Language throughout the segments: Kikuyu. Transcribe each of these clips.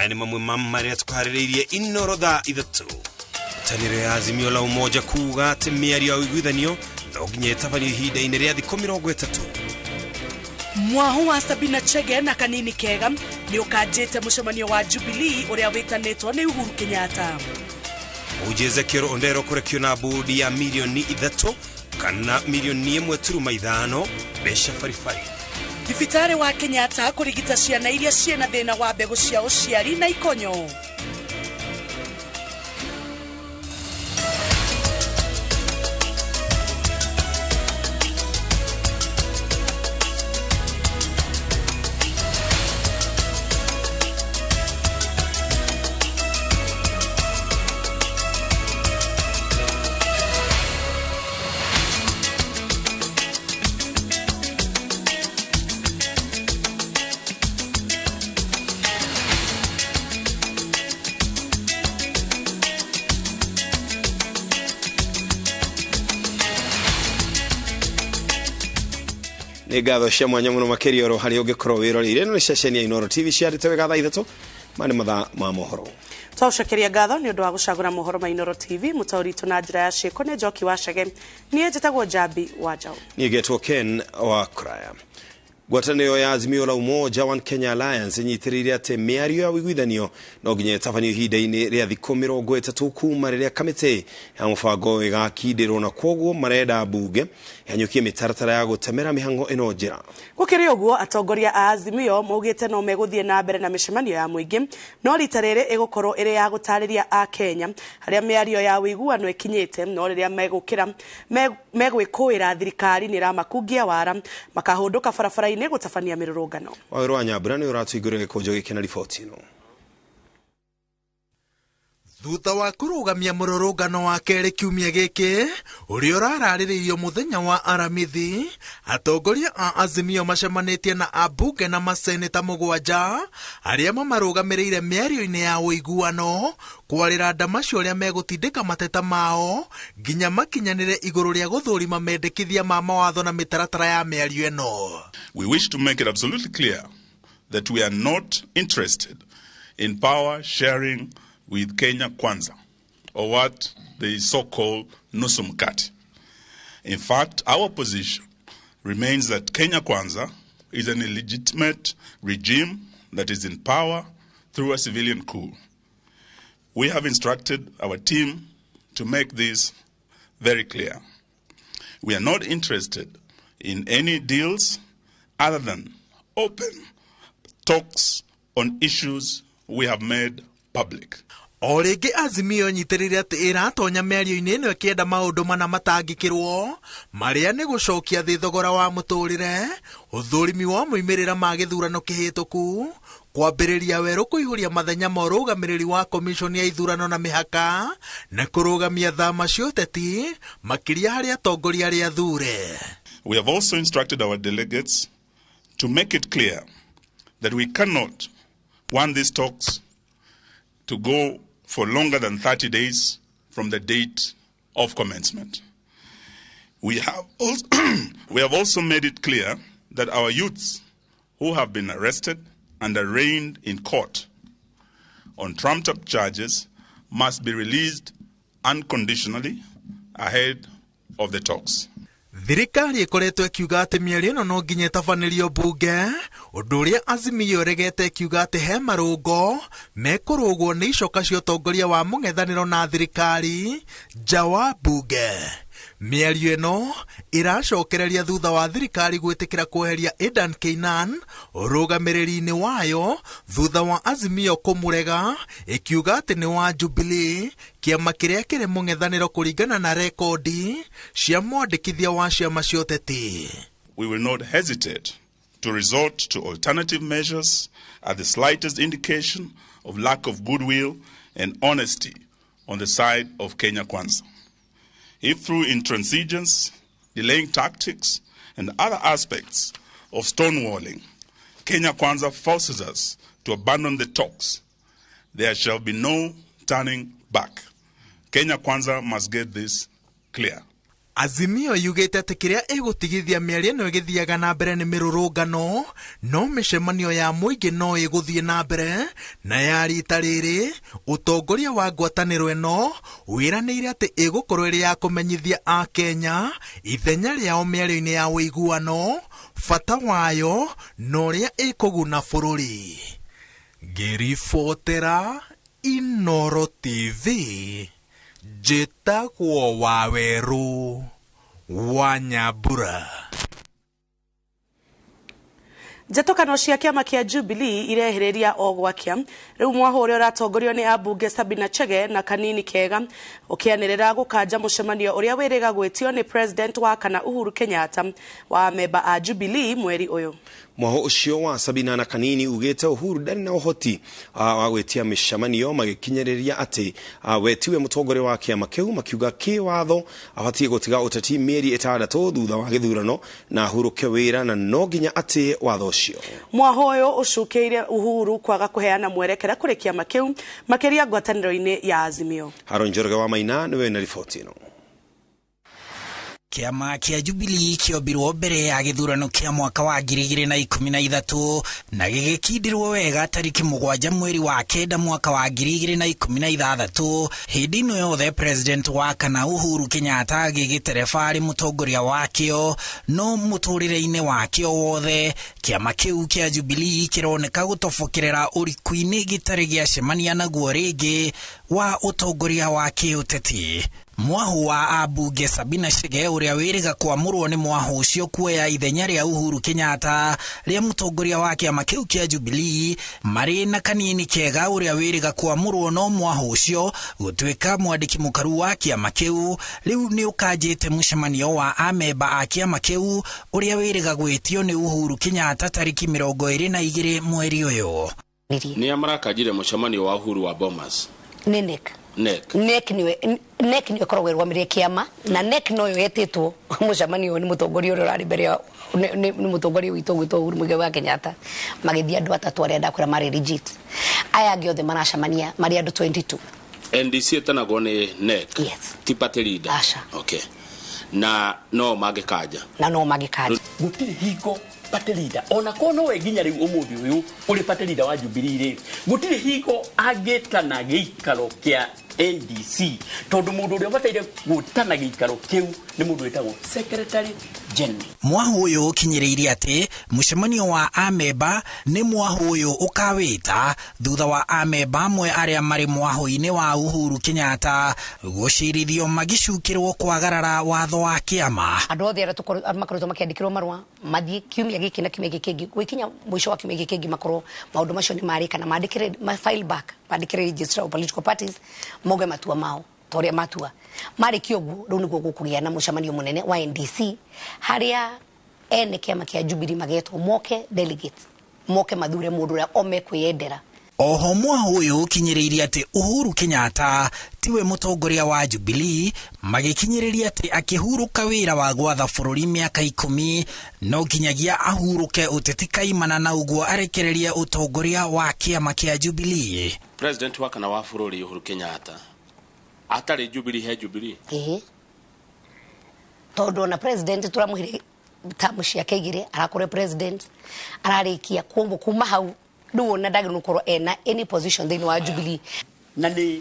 Maya nĩ mamwe ma marĩa tũkaharĩrĩirie Inoro thaa 3. Ngwatanĩro ya Azimio la Umoja kuga atĩ mĩario ya ũiguithanio no nginya ĩtabanio ihinda-inĩ rĩa thikũ 30. Mwahu wa Sabina Chege na Kanini Kega nĩ ũkanjĩte mũcemanio wa Jubilee ũrĩa wĩtanĩtwo nĩ Uhuru Kenyatta. Mũhunjia Ezekiel Ondero kũrekio na mbũndi ya mirioni 3 kana mirioni 1.5 mbeca baribari. Thibitarĩ wa Kenyatta kũrigita ciana iria ciĩna thĩna wa mbegũ cia ũciari na ikonyo. Nĩ ngatho cia mwanya mũno makĩria oro harĩa ũngĩkorwo wĩroreire. Ĩno nĩ ceceni ya Inooro TV ciarĩte wega thaa 3, maya nĩ mathaa ma mohoro. Twaũcokeria ngatho nĩ ũndũ wa gũcagũra mohoro ma Inooro TV. Mũtaũri witũ na njĩra ya ciĩko nĩ Njoki wa Chege. Niĩ njĩtagwo Njambi wa Njaũ. Niĩ ngetwo Ken wa Kraya. Ngwatanĩro ya Azimio la Umoja One Kenya Alliance ĩnyitĩrĩire atĩ mĩario ya ũiguithanio no nginya ĩtabanio ihinda-inĩ rĩa thikũ 30 kuma rĩrĩa kamĩtĩ ya mũbango ĩgakindĩrwo, na kwoguo marenda mbunge ĩhanyũkie mĩtaratara ya gũtemera mĩhang'o ĩno njĩra. Gũkĩrĩ ũguo, atongoria a Azimio maugĩte no megũthiĩ na mbere na mĩcemanio ya mũingĩ, no rita rĩrĩ ĩgũkorwo ĩrĩ ya gũtarĩria a Kenya harĩa mĩario ya ũiguano ĩkinyĩte, no rĩrĩa megũkĩra megwĩkũĩra thirikari nĩ ĩramakungia wara makahũndũka barabara-inĩ gũtabania mĩrũrũngano. Wawĩra wa Nyambura nĩ ũratũingũrĩra gĩkũnjo gĩkĩ na riboti ĩno. Thutha wa kũrũgamia mũrũrũngano wa kerĩ kiumia gĩkĩ ũrĩa ũrararĩrĩirio mũthenya wa Aramithi, atongoria a Azimio macemanĩtie na ambunge na maseneta 7 arĩa mamarũgamĩrĩire mĩario-inĩ ya ũiguano kwarĩra ndamacio ũrĩa megũtindĩka mateta mao nginya makinyanĩre igũrũ rĩa gũthũrima mendekithia ma mawatho na mĩtaratara ya mĩario ĩno. We wish to make it absolutely clear that we are not interested in power sharing with Kenya Kwanza, or what they so-called Nusu Mkate. In fact, our position remains that Kenya Kwanza is an illegitimate regime that is in power through a civilian coup. We have instructed our team to make this very clear. We are not interested in any deals other than open talks on issues we have made public. O rĩngĩ Azimio nyitĩrĩire atĩ ĩratonya mĩario-inĩ ĩno ĩkĩenda maũndũ mana matangĩkĩrwo, marĩa nĩ gũcokia thĩ thogora wa mũtũrĩre, ũthũrimi wa moimĩrĩra ma gĩthurano kĩhĩtũku, kwambĩrĩria werũ kũihũria mathenya ma ũrũgamĩrĩri wa komishoni ya ithurano na mĩhaka, na kũrũgamia thama cia ũteti makĩria harĩ atongoria arĩa athure. We have also instructed our delegates to make it clear that we cannot want these talks to go for longer than 30 days from the date of commencement. We have also made it clear that our youths who have been arrested and arraigned in court on trumped-up charges must be released unconditionally ahead of the talks. Thirikari ĩkoretwo ĩkiuga atĩ mĩario ĩno no nginya ĩtabanĩrio mbunge, ũndũ ũrĩa Azimio ĩregete ĩkiuga atĩ he marũngo mekũrũgwo nĩ icoka cia ũtongoria wa mũng'ethanĩro na thirikari nja wa mbunge. Mĩario ĩno ĩracokereria thutha wa thirikari gwĩtĩkĩra kweheria Adan Keynan ũrũgamĩrĩri-inĩ wayo thutha wa Azimio kũmũrega ĩkiuga atĩ nĩ wa Jubilee, kĩama kĩrĩa kĩrĩ mũng'ethanĩro kũringana na rekondi cia mwandĩkithia wa ciama cia ũteti. We will not hesitate to resort to alternative measures at the slightest indication of lack of goodwill and honesty on the side of Kenya Kwanza. If through intransigence, delaying tactics, and other aspects of stonewalling, Kenya Kwanza forces us to abandon the talks, there shall be no turning back. Kenya Kwanza must get this clear. Azimio yugĩte atĩ kĩrĩa ĩgũtigithia mĩario ĩno ĩgĩthiaga na mbere nĩ mĩrũrũngano, no mĩcemanio ya mũingĩ no ĩgũthiĩ na mbere, na ya rita rĩrĩ ũtongoria wa ngwatanĩro ĩno wĩranĩire atĩ ĩgũkorwo ĩrĩ ya kũmenyithia Akenya ithenya rĩao mĩario-inĩ ya ũiguano, bata wayo na ũrĩa ĩkũguna bũrũri. Ngĩribotera Inoro TV, njĩtagwo Wawerũ wa Nyambura. Njatũkano cia kĩama kĩa Jubilee irehĩrĩria o gwakia. Rĩu mwaho ũrĩa ũratongorio nĩ ambunge Sabina Chege na Kanini Kega ũkĩanĩrĩra gũkanja mũcemanio ũrĩa wĩrĩga gwĩtio nĩ President wa kana Uhuru Kenyatta wa memba a Jubilee mweri ũyũ. Mwaho ũcio wa Sabina na Kanini ugĩte Uhuru ndarĩ na ũhoti wa gwĩtia mĩcemanio, magĩkinyĩrĩria atĩ we tiwe mũtongoria wa kĩama kĩu, makiuga kĩwatho abatiĩ gũtiga ũteti mĩeri 6 thutha wa gĩthurano na ahurũke wĩra, na no nginya atĩ watho ũcio. Mwaho ũyũ ũcukĩire Uhuru kwaga kũheana mwerekera kũrĩ kĩama kĩu, makĩria ngwatanĩro-inĩ ya Azimio. Haron Njoroge wa Maina nĩwe na riboti ĩno. Kĩama kĩa Jubilee kĩombirwo mbere ya gĩthurano kĩa mwaka wa 2013 na gĩgĩkindirwo wega tariki 7 mweri wa 9 mwaka wa 2016. Hĩndĩ ĩno yothe President wa kana Uhuru Kenyatta agĩgĩtereba arĩ mũtongoria wakĩo, no mũtũrĩre-inĩ wakĩo wothe kĩama kĩu kĩa Jubilee kĩroneka gũtobokerera ũriku-inĩ gĩtarĩ gĩacemania naguo rĩngĩ wa ũtongoria wa kĩũteti. Mwahu wa ambunge Sabina Chege ũrĩa wĩrĩga kwamũrwo nĩ mwahu ũcio kuoya ithenya rĩa Uhuru Kenyatta rĩa mũtongoria wa kĩama kĩu kĩa Jubilee, marĩ na Kanini Kega ũrĩa wĩrĩga kwamũrwo no mwahu ũcio gũtuĩka mwandĩki mũkaru wa kĩama kĩu, rĩu nĩ ũkanjĩte mũcemanio wa amemba a kĩama kĩu ũrĩa wĩrĩga gwĩtio nĩ Uhuru Kenyatta tariki 22 mweri ũyũ. Nĩa marakanjire mũcemanio wa Uhuru wa Bomas? Nĩ NEC. NEC. NEC niwe NEC niwe koragwo ĩrũgamĩrĩire kĩama, na NEC noyo yetĩtwo mũcemanio nĩ mũtongoria ũrĩa ũrarĩ mbere ya nĩ mũtongoria witũ gwĩtwo Uhuru Muigai wa Kenyatta, magĩthiĩ andũ atatũ arĩa ndakwĩra marĩ legit. Aya angĩ othe maracemania marĩ andũ 22. NDC ĩtanagwo nĩ NEC. Yes. Ti party leader. Aca. Okay. Na no mangĩkanja. Na no mangĩkanja. Gũtirĩ hingo party leader ona ko no we nginya rĩu ũmũthĩ ũyũ ũrĩ party leader wa Jubilee rĩ, gũtirĩ hingo angĩtana gĩikaro kĩa NDC, tondũ mũndũ ũrĩa ũbataire gũtana gĩikaro kĩu nĩ mũndũ wĩtagwo Secretary General. Mwahu ũyũ ũkinyĩrĩirie atĩ mũcemanio wa amemba nĩ mwahu ũyũ ũkawĩta thutha wa amemba amwe arĩa marĩ mwahu-inĩ wa Uhuru Kenyatta gũcirithio magĩcukĩrwo kwagarara watho wa kĩama. Andũ othe arĩa makoretwo makĩandĩkĩrwo marũa mathiĩ kiumia gĩkĩ na kiumia gĩkĩ kĩngĩ, gwĩkinya mũico wa kiumia gĩkĩ kĩngĩ makorwo maũndũ macio nĩ marĩka na mandĩkĩre ma file back, mandĩkĩre registrar of political parties mauge matua mao ta ũrĩa matua. Marĩkia ũguo rĩu nĩguo gũkũgĩa na mũcemanio mũnene wa NDC harĩa ene kĩama kĩa Jubilee magetwo moke delegates, moke mathure mũndũ ũrĩa o mekwĩyendera. Oho mwahu ũyũ ũkinyĩrĩirie atĩ Uhuru Kenyatta tiwe mũtongoria wa Jubilee, magĩkinyĩrĩria atĩ akĩhurũka wĩra wa gwatha bũrũri mĩaka 10 no nginyagia ahurũke ũteti kaimana na ũguo arekererie ũtongoria wa kĩama kĩa Jubilee. President wa kana wa bũrũri Uhuru Kenyatta atarĩ Jubilee he Jubilee. Ĩĩ. Tondũ ona president tũramũhire tamu ciake igĩrĩ, arakorwo president ararĩkia kuma hau rĩu ona ndagĩrĩirwo gũkorwo ena any position thĩinĩ wa Jubilee. Na nĩ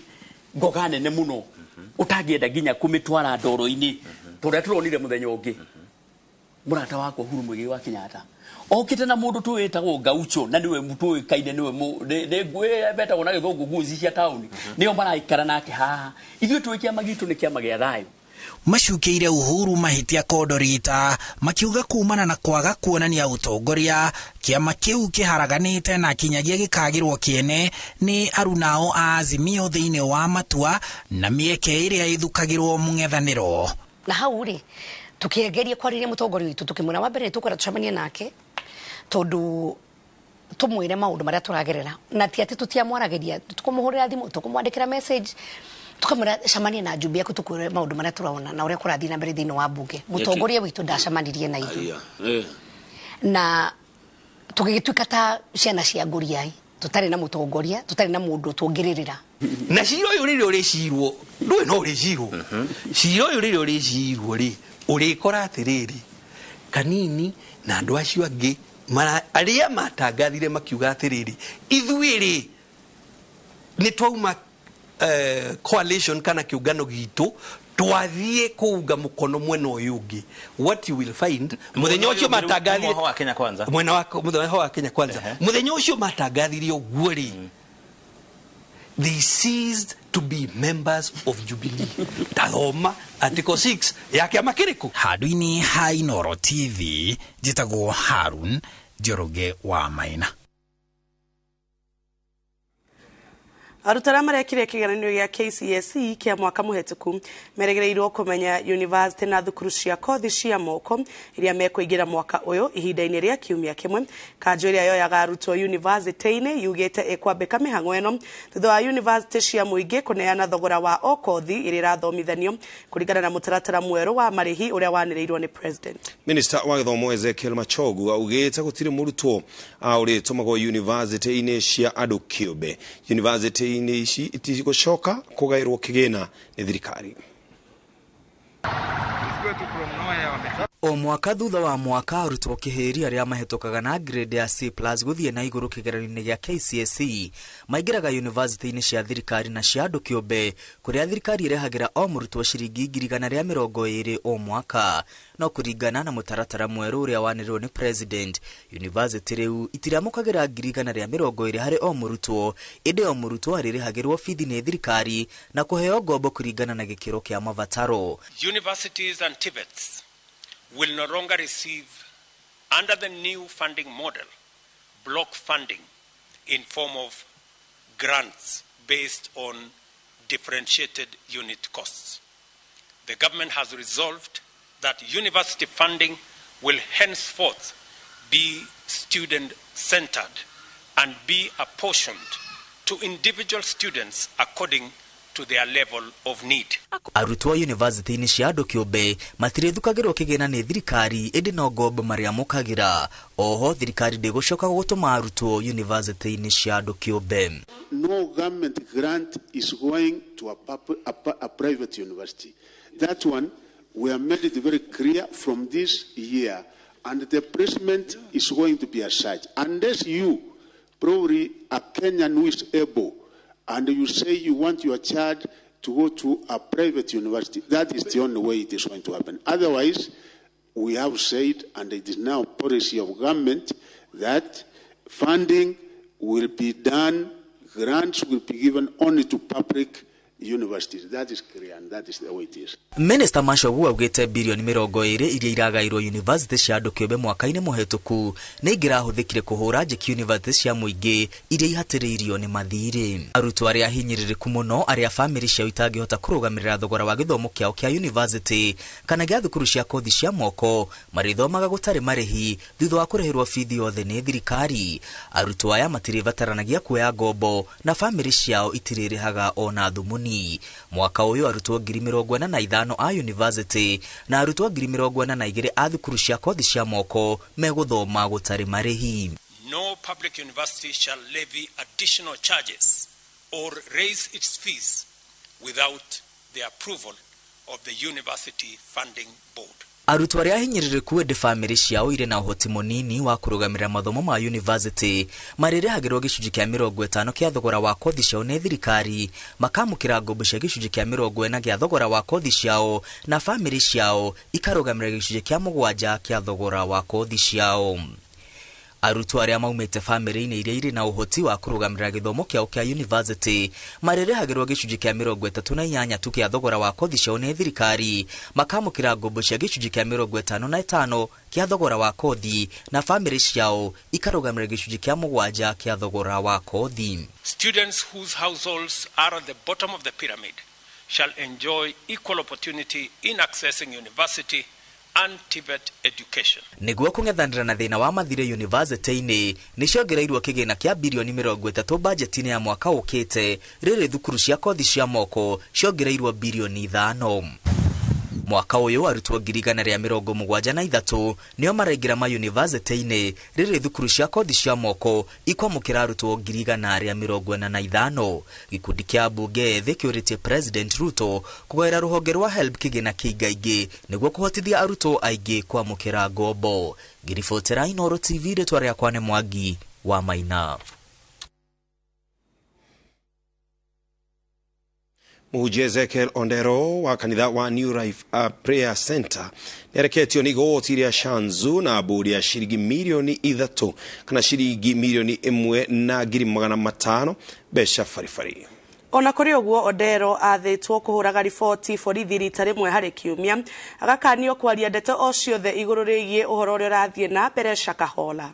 ngoga nene mũno ũtangĩenda nginya kũmĩtwara ndoro-inĩ tondũ tũronire mũthenya ũngĩ mũrata wakwa Uhuru Muigai wa Kenyatta okĩte na mũndũ tũwĩtagwo Gaucho, na nĩwe tũĩkaine, nĩwe nĩ betagwo na gĩthũngũ nguzi cia taũni, nĩo maraikara nake haha. Ithuĩ tũĩ kĩama gitũ nĩ kĩama gĩa thayũ. Macukĩire Uhuru mahĩtia kondorita makiuga kumana na kwaga kuonania ũtongoria kĩama kĩu kĩharaganĩte na kinyagia gĩkagĩrwo kĩene nĩ arunao a Azimio thĩinĩ wa matua na mĩeke ĩrĩa ĩthukagĩrwo mũng'ethanĩro. Na hau rĩ tũkĩgeria kwarĩria mũtongoria witũ tũkĩmwĩra wa mbere nĩtũkwenda tũcemanie nake tondũ tũmwĩre maũndũ marĩa tũragerera, na ti atĩ tũtiamwaragĩria, tũkũmũhũrĩra thimũ, tũkũmwandĩkĩra message, tukamwĩra cemania na Njumbi yaku tũkwĩre maũndũ marĩa tũrona na ũrĩa kũrathiĩ na mbere thĩinĩ wa bunge. Mũtongoria witũ ndacemanirie na ithuĩ na tũgĩgĩtuĩka ta ciana cia ngũriai, tũtarĩ na mũtongoria, tũtarĩ na mũndũ tũngĩrĩrĩra. Na cira ũyũ rĩrĩa ũrĩcirwo, ndũĩ no ũrĩcirwo. Cira ũyũ rĩrĩa ũrĩcirwo rĩ, Ũrĩkora atĩrĩrĩ, Kanini na andũ acio angĩ arĩa matangathire makiuga atĩrĩrĩ, ithuĩ rĩ nĩ twauma coalition kana kĩũngano gitũ, twathiĩ kũunga mũkono mwena ũyũ ũngĩ. What you will find, mũthenya ũcio matangathire wa Kenya Kwanza, mwena wa mũthenya wa Kenya Kwanza, mũthenya ũcio matangathire ũguo rĩ, they ceased to be members of Jubilee. Tathoma article 6 ya kĩama kĩrĩkũ. Handũ-inĩ ha Inoro TV, njĩtagwo Harun Njoroge wa Maina. Arutwo arĩa marekire kĩgeranio gĩa KCSE kĩa mwaka mũhetũku meregereirwo kũmenya yunivasĩtĩ na thukuru cia kothi cia moko iria mekũingĩra mwaka ũyũ ihinda-inĩ rĩa kiumia kĩmwe. Kanjũ ĩrĩa yoyaga arutwo yunivasĩtĩ-inĩ yugĩte ĩkwambĩka mĩhang'o ĩno thutha wa yunivasĩtĩ cia mũingĩ kũneana thogora wa o kothi ĩrĩa ĩrathomithanio kũringana na mũtaratara mwerũ wa marĩhi ũrĩa wanĩrĩirwo nĩ president. Minister wa gĩthomo Ezekiel Machogu augĩte gũtirĩ mũrutwo ũrĩtũmagwo yunivasĩtĩ-inĩ cia andũ kĩũmbe. Yunivasĩtĩ ici itigũcoka kũgaĩrwo kĩgĩna nĩ thirikari. O mwaka thutha wa mwaka, arutwo kĩhĩri arĩa mahĩtũkaga na grade ya C+ gũthiĩ na igũrũ kĩgeranio-inĩ gĩa KCSE maingĩraga yunivasĩtĩ-inĩ cia thirikari na cia andũ kĩũmbe, kũrĩa thirikari ĩrehagĩra o mũrutwo ciringi 120,000 o mwaka. No kũringana na mũtaratara mwerũ ũrĩa wanĩrĩirwo nĩ president, yunivasĩtĩ rĩu itiramũkagĩra 120,000 harĩ o mũrutwo, ĩndĩ o mũrutwo arĩrĩhagĩrwo bithi nĩ thirikari na kũheo ngombo kũringana na gĩkĩro kĩa mabataro. Universities and TVETs will no longer receive, under the new funding model, block funding in form of grants based on differentiated unit costs. The government has resolved that university funding will henceforth be student-centered and be apportioned to individual students according to their level of need. Arutwo yunivasĩtĩ-inĩ cia andũ kĩũmbe matirĩthukagĩrwo kĩgĩna nĩ thirikari, ĩndĩ no ngombo marĩamũkagĩra. Oho thirikari ndĩgũcoka gũtũma arutwo yunivasĩtĩ-inĩ cia andũ kĩũmbe. No government grant is going to a private university. That one we have made it very clear from this year, and the placement is going to be as such. Unless you, probably a Kenyan who is able, and you say you want your child to go to a private university, that is the only way it is going to happen. Otherwise, we have said, and it is now policy of government, that funding will be done, grants will be given only to public universities. That is clear, and that is the way it is. Minister Machogu augĩte birioni 20 iria iragairwo yunivasĩtĩ cia andũ kĩũmbe mwaka-inĩ mũhetũku nĩ ingĩrahũthĩkire kũhũra njeki yunivasĩtĩ cia mũingĩ iria ihatĩrĩirio nĩ mathirĩ. Arutwo arĩa ahinyĩrĩrĩku mũno, arĩa bamĩrĩ ciao itangĩhota kũrũgamĩrĩra thogora wa gĩthomo kĩao kĩa yunivasĩtĩ kana gĩa thukuru cia kothi cia moko, marĩthomaga gũtarĩ marĩhi thutha wa kũrĩhĩrwo bithi yothe nĩ thirikari. Arutwo aya matirĩbataranagia kuoya ngombo na bamĩrĩ ciao itirĩrĩhaga ona thumuni. Mwaka ũyũ arutwo 45,000 a yunivasĩtĩ na arutwo 42,000 a thukuru cia kothi cia moko megũthoma gũtarĩ marĩhi. No public university shall levy additional charges or raise its fees without the approval of the University Funding Board. Arutwo arĩa ahinyĩrĩrĩku ĩndĩ bamĩrĩ ciao irĩ na ũhoti mũnini wa kũrũgamĩrĩra mathomo ma yunivasĩtĩ marĩrĩhagĩrwo gĩcunjĩ kĩa 50 kĩa thogora wa kothi ciao nĩ thirikari, makamũkĩra ngombo cia gĩcunjĩ kĩa 40 gĩa thogora wa kothi ciao, na bamĩrĩ ciao ikarũgamĩrĩra gĩcunjĩ kĩa 7 kĩa thogora wa kothi ciao. Arutwo arĩa maumĩte bamĩrĩ-inĩ iria irĩ na ũhoti wa kũrũgamĩrĩra gĩthomo kĩao kĩa yunivasĩtĩ marĩrĩhagĩrwo gĩcunjĩ kĩa 38 tu kĩa thogora wa kothi ciao nĩ thirikari, makamũkĩra ngombo cia gĩcunjĩ kĩa 55 kĩa thogora wa kothi, na bamĩrĩ ciao ikarũgamĩrĩra gĩcunjĩ kĩa 7 kĩa thogora wa kothi. Students whose households are at the bottom of the pyramid shall enjoy equal opportunity in accessing university and TVET education. Nĩguo kũng'ethanĩra na thĩna wa mathirĩ yunivasĩtĩ-inĩ, nĩ ciongereirwo kĩgĩna kĩa birioni 30 bajeti-inĩ ya mwaka ũkĩte, rĩrĩ thukuru cia kothi cia moko ciongereirwo birioni 5. Mwaka ũyũ arutwo 173 nĩo maraingĩra ma yunivasĩtĩ-inĩ, rĩrĩ thukuru cia kothi cia moko ikwamũkĩra arutwo 145. Gĩkundi kĩa ambunge ethĩ kĩũrĩtie President Ruto kũgaĩra rũhonge rwa HELB kĩgĩna kĩingaingĩ nĩguo kũhotithia arutwo aingĩ kwamũkĩra ngombo. Ngĩribotera Inooro TV, rĩtwa rĩakwa nĩ Mwangi wa Maina. Mũhunjia Ezekiel Ondero wa kanitha wa New Life Prayer Center nĩareketio nĩ igoti rĩa Shanzu na mbũri ya ciringi mirioni 3 kana ciringi mirioni 1,500,000 mbeca baribari. Ona kũrĩ ũguo, Odero athĩtwo kũhũraga riboti borithi rita rĩmwe harĩ kiumia, agakanio kwaria ndeto o ciothe igũrũ rĩgiĩ ũhoro ũrĩa ũrathiĩ na mbere Shakahola.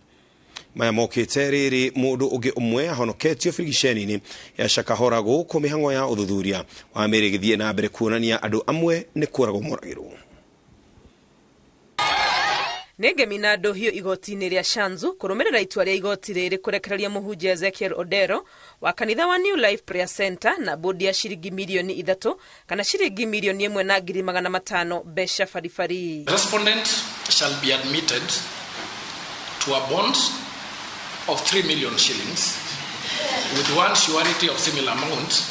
Maya mokĩte rĩrĩ mũndũ ũngĩ ũmwe ahonoketio birigiceni-inĩ ya Shakahola gũkũ mĩhang'o ya ũthuthuria wa mĩĩrĩ ĩgĩthiĩ na mbere kuonania andũ amwe nĩ kũragwo moragĩrwo. Nĩ ngemi na ndũhiũ igoti-inĩ rĩa Shanzu kũrũmĩrĩra itua rĩa igoti rĩrĩ kũrekereria mũhunjia Ezekiel Odero wa kanitha wa New Life Prayer Center na bodi ya ciringi mirioni 3 kana ciringi mirioni 1,500,000 mbeca baribari. Respondent shall be admitted to a bond of 3 million shillings with one surety of similar amount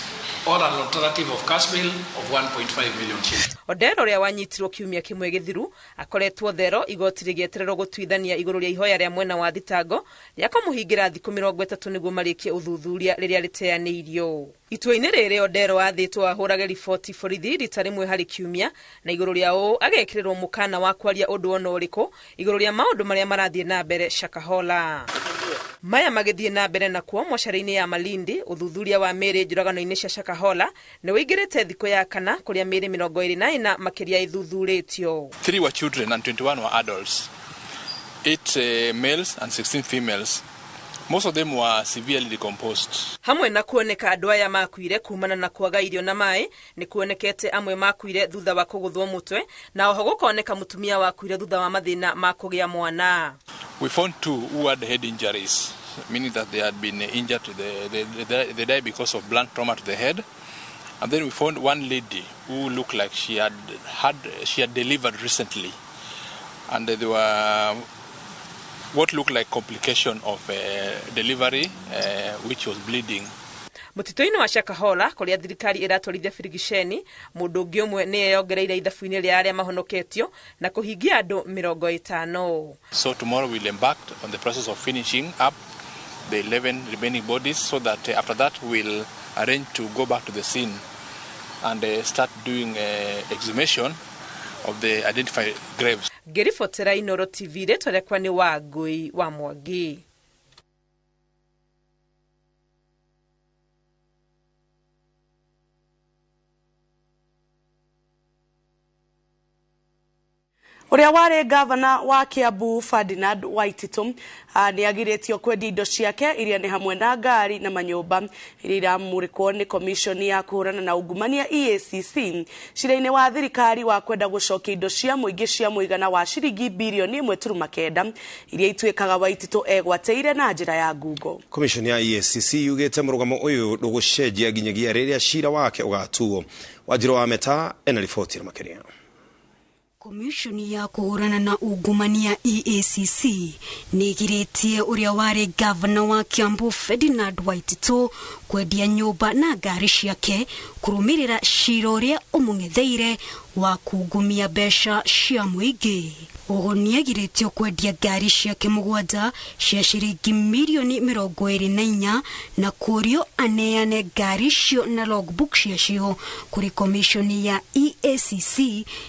or an alternative of cash bail of 1.5 million shillings. Odero ũrĩa wanyitirwo kiumia kĩmwe gĩthiru akoretwo thero igoti rĩgĩetererwo gũtuithania igũrũ rĩa ihoya rĩa mwena wa thitango rĩa kũmũhingĩra thikũ 30 nĩguo marĩkie ũthuthuria rĩrĩa rĩteanĩirio. Itua-inĩ rĩrĩ Odero athĩtwo ahũrage riboti borithi rita rĩmwe harĩ kiumia, na igũrũ rĩa ũũ agekĩrĩrwo mũkana wa kwaria ũndũ ona ũrĩkũ igũrũ rĩa maũndũ marĩa marathiĩ na mbere Shakahola. Maya magĩthiĩ na mbere nakuo mocarĩ-inĩ ya Malindi, ũthuthuria wa mĩĩrĩ njũragano-inĩ cia Shakahola nĩ ũingĩrĩte thikũ ya kana kũrĩa mĩĩrĩ 24 makĩria ĩthuthurĩtio. 3 were children and 21 were adults, 8 males and 16 females. Most of them were severely decomposed. Hamwe na kuoneka andũ aya makuire kumana na kwaga irio na maĩ, nĩ kuonekete amwe makuire thutha wa kũgũthwo mũtwe, na oho gũkoneka mũtumia wakuire thutha wa mathĩna ma kũgĩa mwana. We found 2 who had head injuries, meaning that they had been injured, they died because of blunt trauma to the head. And then we found one lady who looked like she had delivered recently, and there were what looked like complication of delivery, which was bleeding. Mũtitũ-inĩ wa Shakahola kũrĩa thirikari ĩratwarithia birigiceni, mũndũ ũngĩ ũmwe nĩ eyongereire ithabu-inĩ rĩa arĩa mahonoketio na kũhingia andũ 50. So tomorrow we'll embark on the process of finishing up the 11 remaining bodies, so that after that we'll arrange to go back to the scene and start doing exhumation of the identified graves. Ngĩribotera Inooro TV, rĩtwa rĩakwa nĩ Wangũi wa Mwangi. Ũrĩa warĩ gavana wa Kiambu Ferdinand Waititu nĩ agirĩtio kwendia indo ciake iria nĩ hamwe na ngari na manyũmba iria iramũrĩkwo nĩ komishoni ya kũhũrana na ungumania EACC cira-inĩ wa thirikari wa kwenda gũcokia indo cia mũingĩ cia mũigana wa ciringi birioni 1.9 iria ituĩkaga Waititu egwatĩire na njĩra ya ngungo. Komishoni ya EACC yugĩte mũrũgamo ũyũ ndũgũcenjia nginyagia rĩrĩa cira wake ũgatuo. Wanjirũ wa Meta ena riboti makĩria. Komishoni ya kũhũrana na ungumania EACC nĩ ĩgirĩtie ũrĩa warĩ gavana wa Kiambu Ferdinand Waititu kwendia nyũmba na ngari ciake kũrũmĩrĩra cira ũrĩa ũmũng'etheire wa kungumia mbeca cia mũingĩ. Oho nĩagirĩtio kwendia ngari ciake 7 cia ciringi mirioni 24 na kũrio aneane ngari icio na logbook ciacio kũrĩ komishoni ya EACC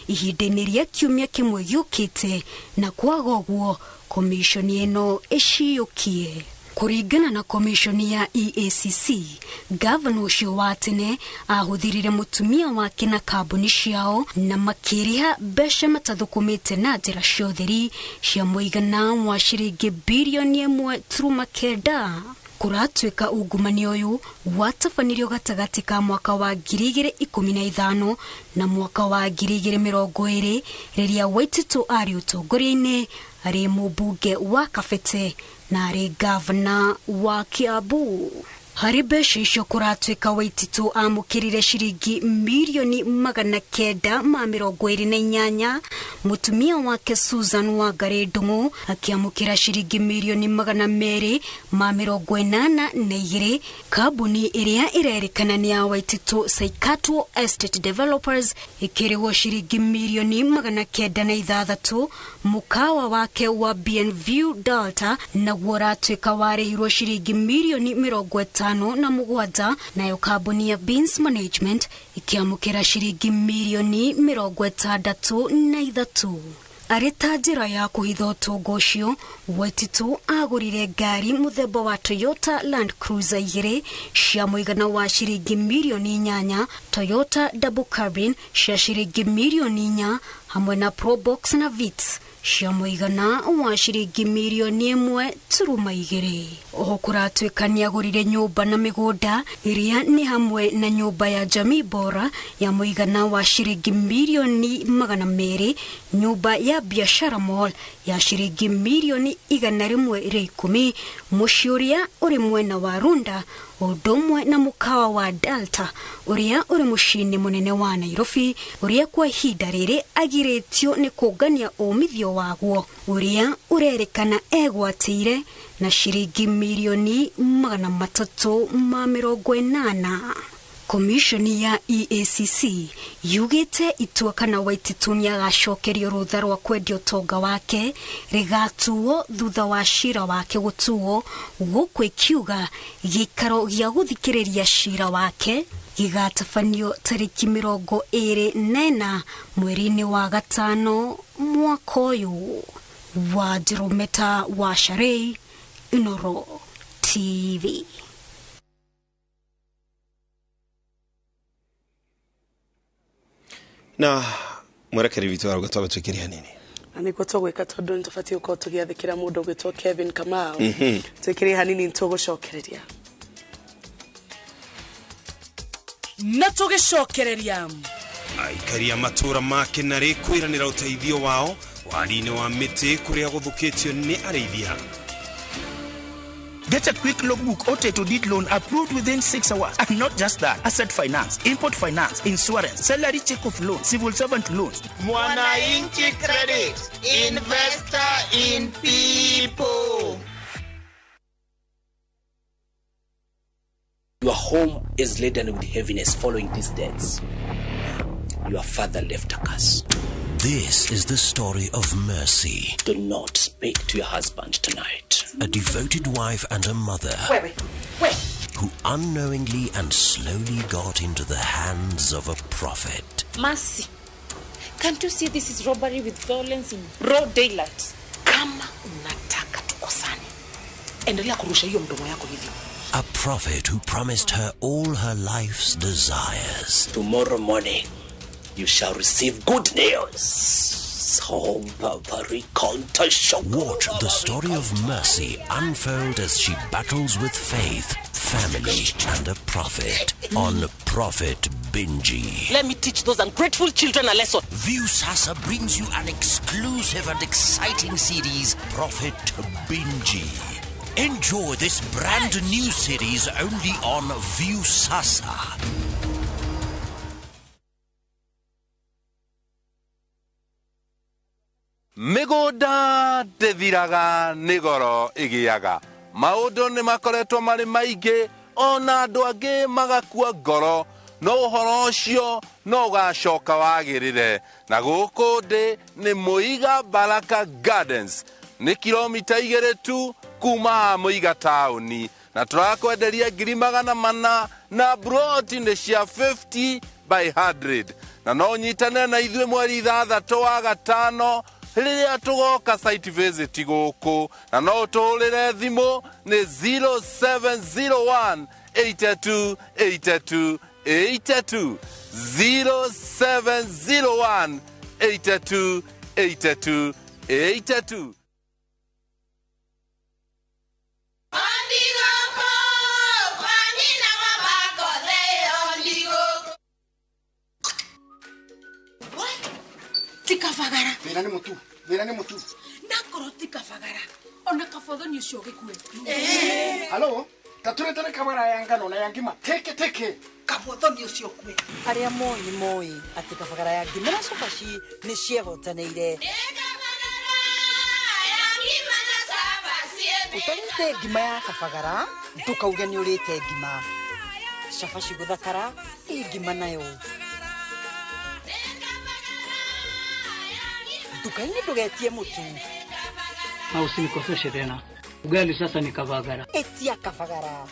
ihinda-inĩ rĩa kiumia kĩmwe gĩũkĩte, na kwaga ũguo komishoni ĩno ĩciyũkie. Kũringana na komishoni ya EACC, gavana ũcio wa tene ahũthĩrire mũtumia wake na kambuni ciao na makĩrĩha mbeca matathũkũmĩte na njĩra cia ũtheri cia mũigana wa ciringi birioni 1.9. Kũratuĩka ungumania ũyũ watabanirio gatagatĩ ka mwaka wa 2015 na mwaka wa 2020 rĩrĩa Waititu arĩ ũtongoria-inĩ, arĩ mũmbunge wa Kabete na arĩ gavana wa Kiambu. Harĩ mbeca icio kũratuĩka Waititu amũkĩrire ciringi mirioni 928, mũtumia wake Susan Wangari Ndung'u akĩamũkĩra ciringi mirioni 282. Kambuni ĩrĩa ĩrerĩkana nĩ ya Waititu Saikatwo Estate Developers ĩkĩrĩhwo ciringi mirioni 906, mũkawa wake wa Bienview Delta naguo ũratuĩka warĩhirwo ciringi mirioni 57, nayo kambuni ya Beans Management ikiamũkĩra ciringi mirioni 63. Arĩ ta njĩra ya kũhitha ũtonga ũcio, Waititu agũrire ngari mũthemba wa Toyota Land Cruiser 2 cia mũigana wa ciringi mirioni 8, Toyota Double Cabin cia ciringi mirioni 4, hamwe na Probox na Vitz cia mũigana wa ciringi mirioni 1.2. Oho kũratuĩka nĩagũrire nyũmba na mĩgũnda ĩrĩa nĩ hamwe na nyũmba ya Jamii Bora ya mũigana wa ciringi mirioni 200, nyũmba ya Biashara Mall ya ciringi mirioni 110, mũciĩ ũrĩa ũrĩ mwena wa Runda, ũndũ ũmwe na mũkawa wa Delta ũrĩa ũrĩ mũciĩ-inĩ mũnene wa Nairobi, ũrĩa kwa ihinda rĩrĩ agirĩtio nĩ kũngania ũmithio waguo ũrĩa ũrerĩkana egwatĩire na ciringi mirioni 380. Komishoni ya EACC yugĩte itua kana Waititu nĩagacokerio rũtha rwa kwendia ũtonga wake rĩgatuo thutha wa cira wake gũtuo, gũkũ ĩkiuga gĩikaro gĩa gũthikĩrĩria cira wake gĩgatabanio tarĩki 24 mweri-inĩ wa gatano mwaka ũyũ. Wa Jerometa wa Sharei, Inoro TV. Na mwerekeri witũ arauga twambe twĩkĩre hanini. Na nĩguo tũgwĩka tondũ nĩ tũbatiĩ gũkorwo tũgĩathĩkĩra mũndũ ũgwĩtwo Kevin Kamau. Twĩkĩre hanini nĩtũgũcokereria. Na tũgĩcokereria aikaria matũra ma Kĩnarĩ kwĩranĩra ũteithio wao wari-inĩ wa mĩtĩ kũrĩa gũthũkĩtio nĩ arĩithia. Get a quick logbook or title deed loan approved within 6 hours. And not just that, asset finance, import finance, insurance, salary check of loan, civil servant loans. Mwananchi Credit, investor in people. Your home is laden with heaviness following these deaths. Your father left a curse. This is the story of mercy. Do not speak to your husband tonight. A devoted wife and a mother. Wait, wait. Who unknowingly and slowly got into the hands of a prophet. Mercy, can't you see this is robbery with violence in broad daylight? Kama unataka tukosane, endelea kurusha hiyo mdomo yako hivyo. A prophet who promised her all her life's desires. Tomorrow morning, you shall receive good news. Watch the story of Mercy unfold as she battles with faith, family, and a prophet on Prophet Binji. Let me teach those ungrateful children a lesson. Viusasa brings you an exclusive and exciting series, Prophet Binji. Enjoy this brand new series only on Viusasa. Mĩgũnda ndĩthiraga nĩ goro ĩgĩaga. Maũndũ nĩ makoretwo marĩ maingĩ ona andũ angĩ magakua ngoro, no ũhoro ũcio no ũgacoka wagĩrĩre. Na gũkũ ndĩ nĩ Mũiga Baraka Gardens, nĩ kilomita 2 tu kuma Mũiga taũni, na tũrakwenderia 400,000 na broti nĩ cia 50 by 100. Na no ũnyitane na ithuĩ mweri 6 wa gatano rĩrĩa tũgoka site visit gũkũ, na no ũtũhũrĩre thimũ nĩ 0701 82 82 82, 0701 82 82 82. Tikafagara. Thĩna nĩ mũtu. Thĩna nĩ mũtu. Nakorwo tikafagara. Ona kabothoni ũcio gĩkue. Halo, Taturetere kabara ya ngano na ya ngima teke teke. Kabothoni ucio kwe. Aria moi moi ati kabagara ya ngima na cabaci ni ciehotanĩire. Utarĩte ngima ya kabagara ndũkauge nĩ ũrĩte ngima. Cabaci gũthakara ĩ ngima nayo. Nduka-inĩ ndũgetie mũtu. Na usinikoseshe tena. Ugali sasa ni kabagara. Etia kabagara.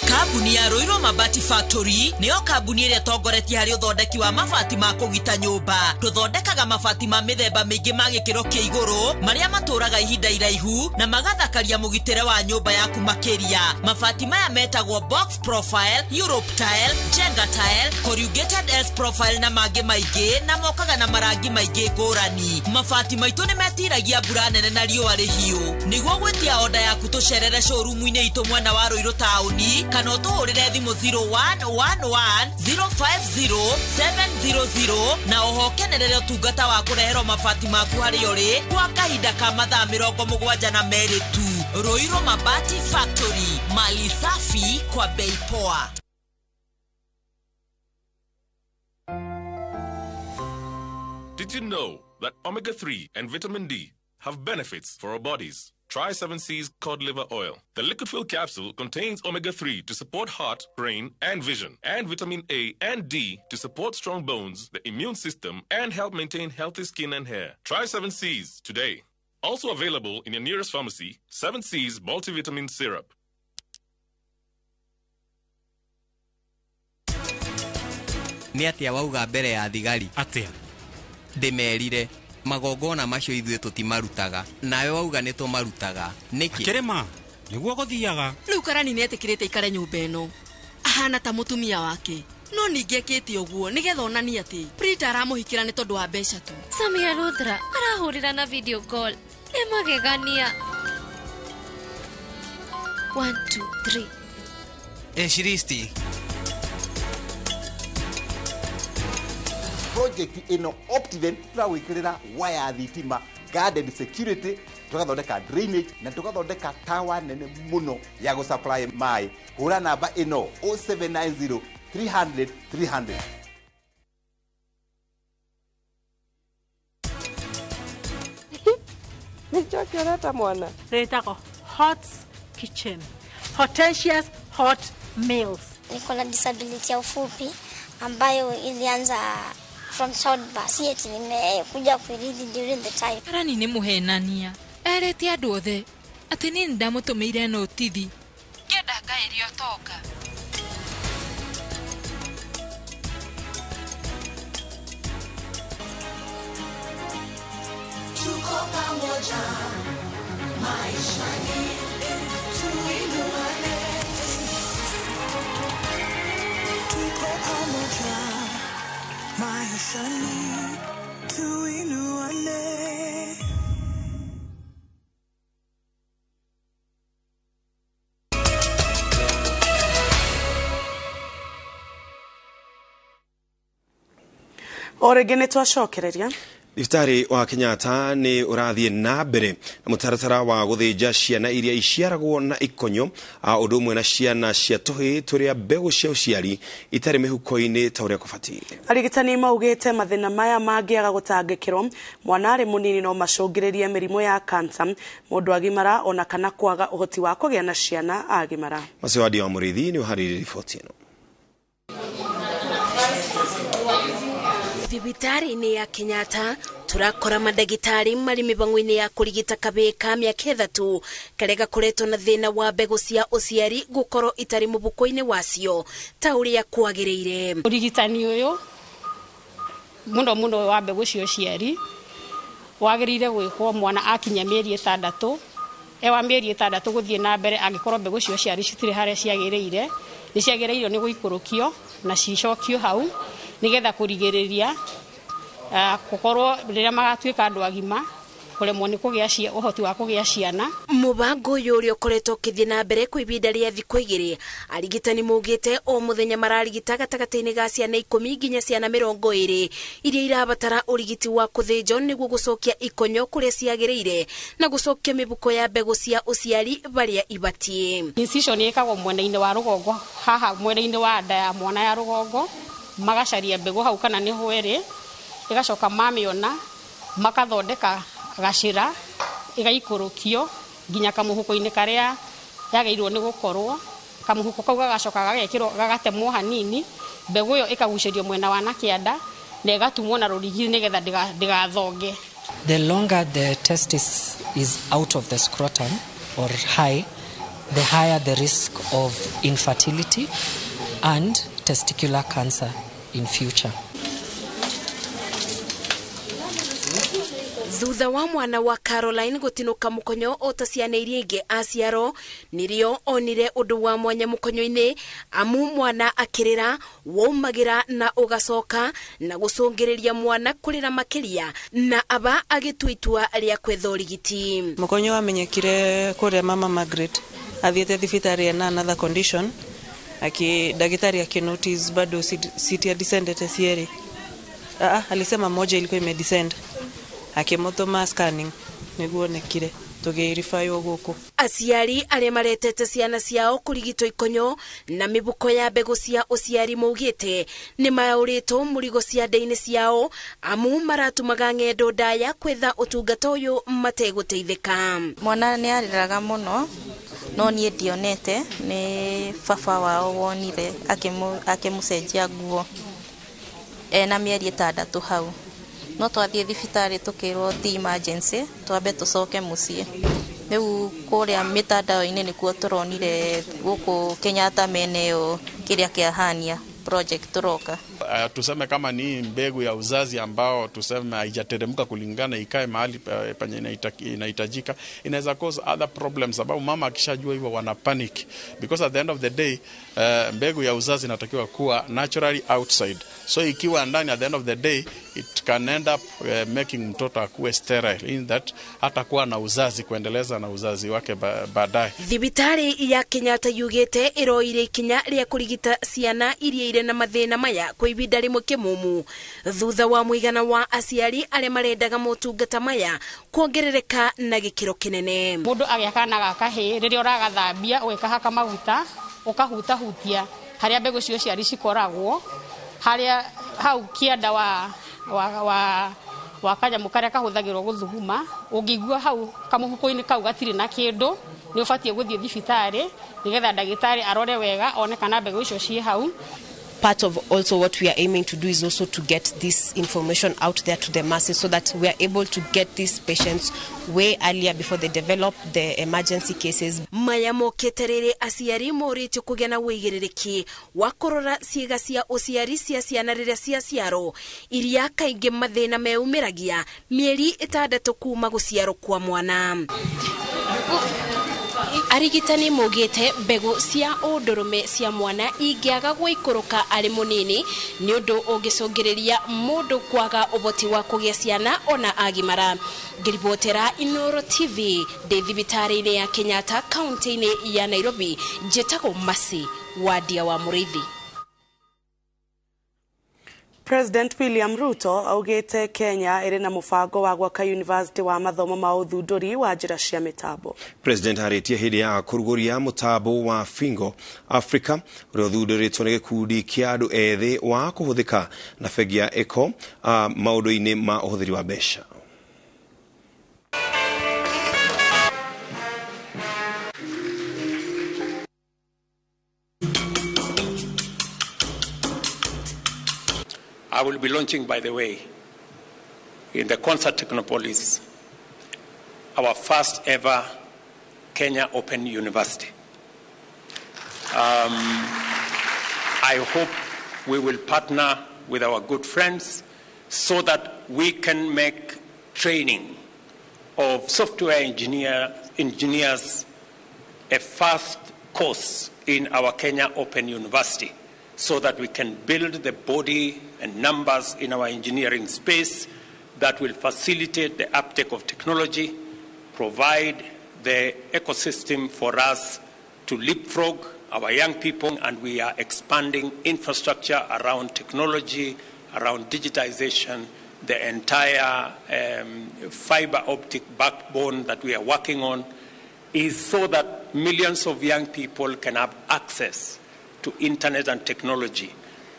Kambuni ya Ruiru Mabati Factory niyo kambuni ĩrĩa ĩtongoretie harĩ ũthondeki wa mabati ma kũgita nyũmba. Tũthondekaga mabati ma mĩthemba mĩingĩ ma gĩkĩro kĩa igũrũ marĩa matũraga ihinda iraihu na magathakaria mũgitĩre wa nyũmba yaku makĩria. Mabati maya metagwo box profile, Europe tile, Jenga tile, corrugated S profile na mangĩ maingĩ na mokaga na marangi maingĩ ngũrani. Mabati maitũ nĩ metiragia mbura nene na riũa rĩhiũ. Nĩguo gwĩtia oda yaku tũcerere showroom-inĩ itũ mwena wa Ruiru taũni kana ũtũhũrĩre thimũ 0111 050 700 na oho kenerere ũtungata wa kũreherwo mabati maku harĩa ũrĩ kwa kahinda ka mathaa 72 tu. Ruiru Mabati Factory, mali safi kwa bei poa. Did you know that omega-3 and vitamin D have benefits for our bodies? Try 7C's cod liver oil. The liquid fill capsule contains omega-3 to support heart, brain, and vision, and vitamin A and D to support strong bones, the immune system, and help maintain healthy skin and hair. Try 7C's today. Also available in your nearest pharmacy, 7C's multivitamin syrup. Nĩ atĩa wauga mbere ya thigari? Atĩa? Ndĩmerire magongona macio ithuĩ tũtimarutaga nawe wauga nĩ tũmarutaga nĩkĩ? Akĩrĩma nĩguo gũthiaga. Rĩu Karani nĩetĩkĩrĩte ikare nyũmba ĩno ahana ta mũtumia wake no ningĩ ekĩte ũguo nĩgetha onanie atĩ Prita aramũhikĩra nĩ tondũ wa mbeca tu. Samia Rudra arahũrĩra na video call nĩ magegania. 1 2 3 Eshiristi project ino Optiven turawikirira waya thitima garden security tugathondeka drainage na tugathondeka tower nene muno ya go supply mai. Hura namba ino 0790 300 300. Nĩ ũreta mwana? Rĩtagwo Hot Kitchen. Hortensia's Hot Meals. Niko na disability ya ufupi ambayo ilianza from childbirth. Si eti nimekuja kuirithi during the time. Karani nĩ mũhenania. Erĩte andũ othe atĩ niĩ nĩndamũtũmĩire notithi. Ngĩenda ngaĩrio ũtonga. Tuko pamoja maishani, tuinuane. Tuko pamoja maishani, tuinuane. O rĩngĩ nĩ twacokereria. Thibitarĩ wa Kenyatta nĩ ũrathiĩ na mbere na mũtaratara wa gũthĩnja ciana iria iciaragwo na ikonyo ũndũ ũmwe na ciana cia tũhĩĩ tũrĩa mbegũ cia ũciari itarĩ mĩhuko-inĩ ta ũrĩa kũbatiĩ. Arigitani maugĩte mathĩna maya mangĩaga gũtangĩkĩrwo mwana arĩ mũnini no macũngĩrĩrie mĩrimũ ya kansa mũndũ agimara ona kana kwaga ũhoti wa kũgĩa na ciana agimara. Macio Wadi wa Mũrĩithi nĩ ũharĩirie riboti ĩno. Thibitarĩ-inĩ ya Kenyatta turakora mandagĩtarĩ marĩ mĩbango-inĩ ya kũrigita kabĩĩ ka mĩaka 3 karĩa gakoretwo na thĩna wa mbegũ cia ũciari gũkorwo itarĩ mũbuko-inĩ wacio ta ũrĩa kwagĩrĩire. Ũrigitani ũyũ mũno mũno wa mbegũ cia ũciari wagĩrĩire gwĩkwo mwana akinya mĩeri 6 ewa mĩeri 6 gũthiĩ na mbere angĩkorwo mbegũ cia ũciari citirĩ harĩa ciagĩrĩire nĩ ciagĩrĩirwo nĩ gũikũrũkio na cicokio hau nigetha kurigiriria gukorwo riria magatuika andu agima Kũremwo nĩ kũgĩa ũhoti wa kũgĩa ciana. Mũbango ũyũ ũrĩa ũkoretwo ũkĩthiĩ na mbere kwa ihinda rĩa thikũ 2, arigitani maugĩte o mũthenya mararigita gatagatĩ-inĩ ga ciana 10 nginya ciana 20 iria irabatara ũrigiti wa kũthĩnjwo nĩguo gũcokia ikonyo kũrĩa ciagĩrĩire na gũcokia mĩbuko ya mbegũ cia ũciari barĩa ibatiĩ. Incision ĩkagwo mwena-inĩ wa rũgongo, haha mwena-inĩ wa nda ya mwana ya rũgongo, magacaria mbegũ hau kana nĩ hwere, ĩgacoka mamĩona makathondeka gacĩra ĩgaikũrũkio nginya kamũhuko-inĩ karĩa yagĩrĩirwo nĩ gũkorwo. Kamũhuko kau gagacoka gagekĩrwo gagatemwo hanini, mbegũ ĩyo ĩkagucĩrio mwena wa na kĩanda na ĩgatumwo na rũrigi nĩgetha ndĩgathonge. The longer the testis is out of the scrotum or high, the higher the risk of infertility and testicular cancer in future. Thutha wa mwana wa Caroline gũtinũka mũkonyo o ta ciana iria ingĩ aciarwo, nĩrĩo onire ũndũ wa mwanya mũkonyo-inĩ, amu mwana akĩrĩra waumagĩra na ũgacoka na gũcũngĩrĩria mwana kũrĩra makĩria, na aba agĩtua itua rĩa kwetha ũrigiti. Mũkonyo wamenyekire kũrĩa mama Margaret athiĩte thibitarĩ ena another condition, ndagĩtarĩ akĩnotice bado citi descendete cierĩ. Alisema moja ilikuwa imedescend, akĩmũtũma scanning nĩguo onekire tũgĩrifaywo gũkũ. Aciari arĩa maretete ciana ciao kũrigitwo ikonyo na mĩbuko ya mbegũ cia ũciari maugĩte nĩ maũrĩtwo mũrigo ciande-inĩ ciao, amu maratumaga ng'endo ndaya kwetha ũtungata ũyũ mategũteithĩka. Mwana nĩ arĩraga mũno, no niĩ ndionete, nĩ baba wao wonire akĩmũcenjia nguo ena mĩeri 6 hau. No twathiĩ thibitarĩ tũkĩrwo ti emergency, twambe tũcoke mũciĩ. Rĩu kũrĩa mĩtandao-inĩ nĩkuo tũronire gũkũ Kenyatta mene ĩyo kĩrĩa kĩahania project tũroka. Tuseme kama ni mbegu ya uzazi ambao tuseme haijateremka kulingana ikae mahali penye inahitajika, inaweza cause other problems, sababu mama akishajua hivyo wana panic, because at the end of the day mbegu ya uzazi inatakiwa kuwa naturally outside, so ikiwa ndani at the end of the day it can end up making mtoto akuwe sterile, in that hatakuwa na uzazi kuendeleza na uzazi wake baadaye. Thibitari ya Kenyatta yugite iroire ikinya ria kurigita ciana iria ire na mathina maya kwa ibinda rimwe kimumu, thutha wa muigana wa aciari aria marendaga motungata maya kuongerereka na gikiro kinene. Mundu agĩa kana ga kahĩĩ, rĩrĩa ũragathambia ũgĩkahaka maguta ũkahutahutia harĩa mbegũ cia ũciari cikoragwo, harĩa hau kĩanda wa kanyamũ karĩa kahũthagĩrwo gũthuguma, ũngĩigua hau kamũhuko-inĩ kau gatirĩ na kĩndũ, nĩ ũbatiĩ gũthiĩ thibitarĩ nĩgetha ndagĩtarĩ arore wega one kana mbegũ icio ciĩ hau. Part of also what we are aiming to do is also to get this information out there to the masses, so that we are able to get these patients way earlier before they develop the emergency cases. Maya mokĩte rĩrĩ aciari morĩtio kũgĩa na ũigĩrĩrĩki wa kũrora ciĩga cia ũciari cia ciana rĩrĩa ciaciarwo, iria kaingĩ mathĩna meumĩragia mĩeri 6 kuma gũciarwo kwa mwana. Arigitani maugĩte mbegũ cia ũndũrũme cia mwana ingĩaga gũikũrũka arĩ mũnini nĩ ũndũ ũngĩcũngĩrĩria mũndũ kwaga ũhoti wa kũgĩa ciana ona agimara. Ngĩribotera Inooro TV ndĩ thibitarĩ-inĩ ya Kenyatta kaunti-inĩ ya Nairobi, njĩtagwo Mercy Wadia wa Mũrĩithi. President William Ruto augite Kenya ĩrĩ na mũbango wa gwaka university wa mathomo ma ũthundũri wa njĩra cia mĩtambo. President arĩtie hĩndĩ ya kũrugũria mũtambo wa Fingo Africa ũrĩa ũthundũrĩtwo nĩ gĩkundi kĩa andũ ethĩ wa kũhũthĩka na bengi ya Eco maũndũ-inĩ ma ũhũthĩri wa mbeca. I will be launching, by the way, in the Concert Technopolis, our first ever Kenya Open University. I hope we will partner with our good friends so that we can make training of software engineers a first course in our Kenya Open University, so that we can build the body and numbers in our engineering space that will facilitate the uptake of technology, provide the ecosystem for us to leapfrog our young people, and we are expanding infrastructure around technology, around digitization, the entire fiber optic backbone that we are working on is so that millions of young people can have access to internet and technology.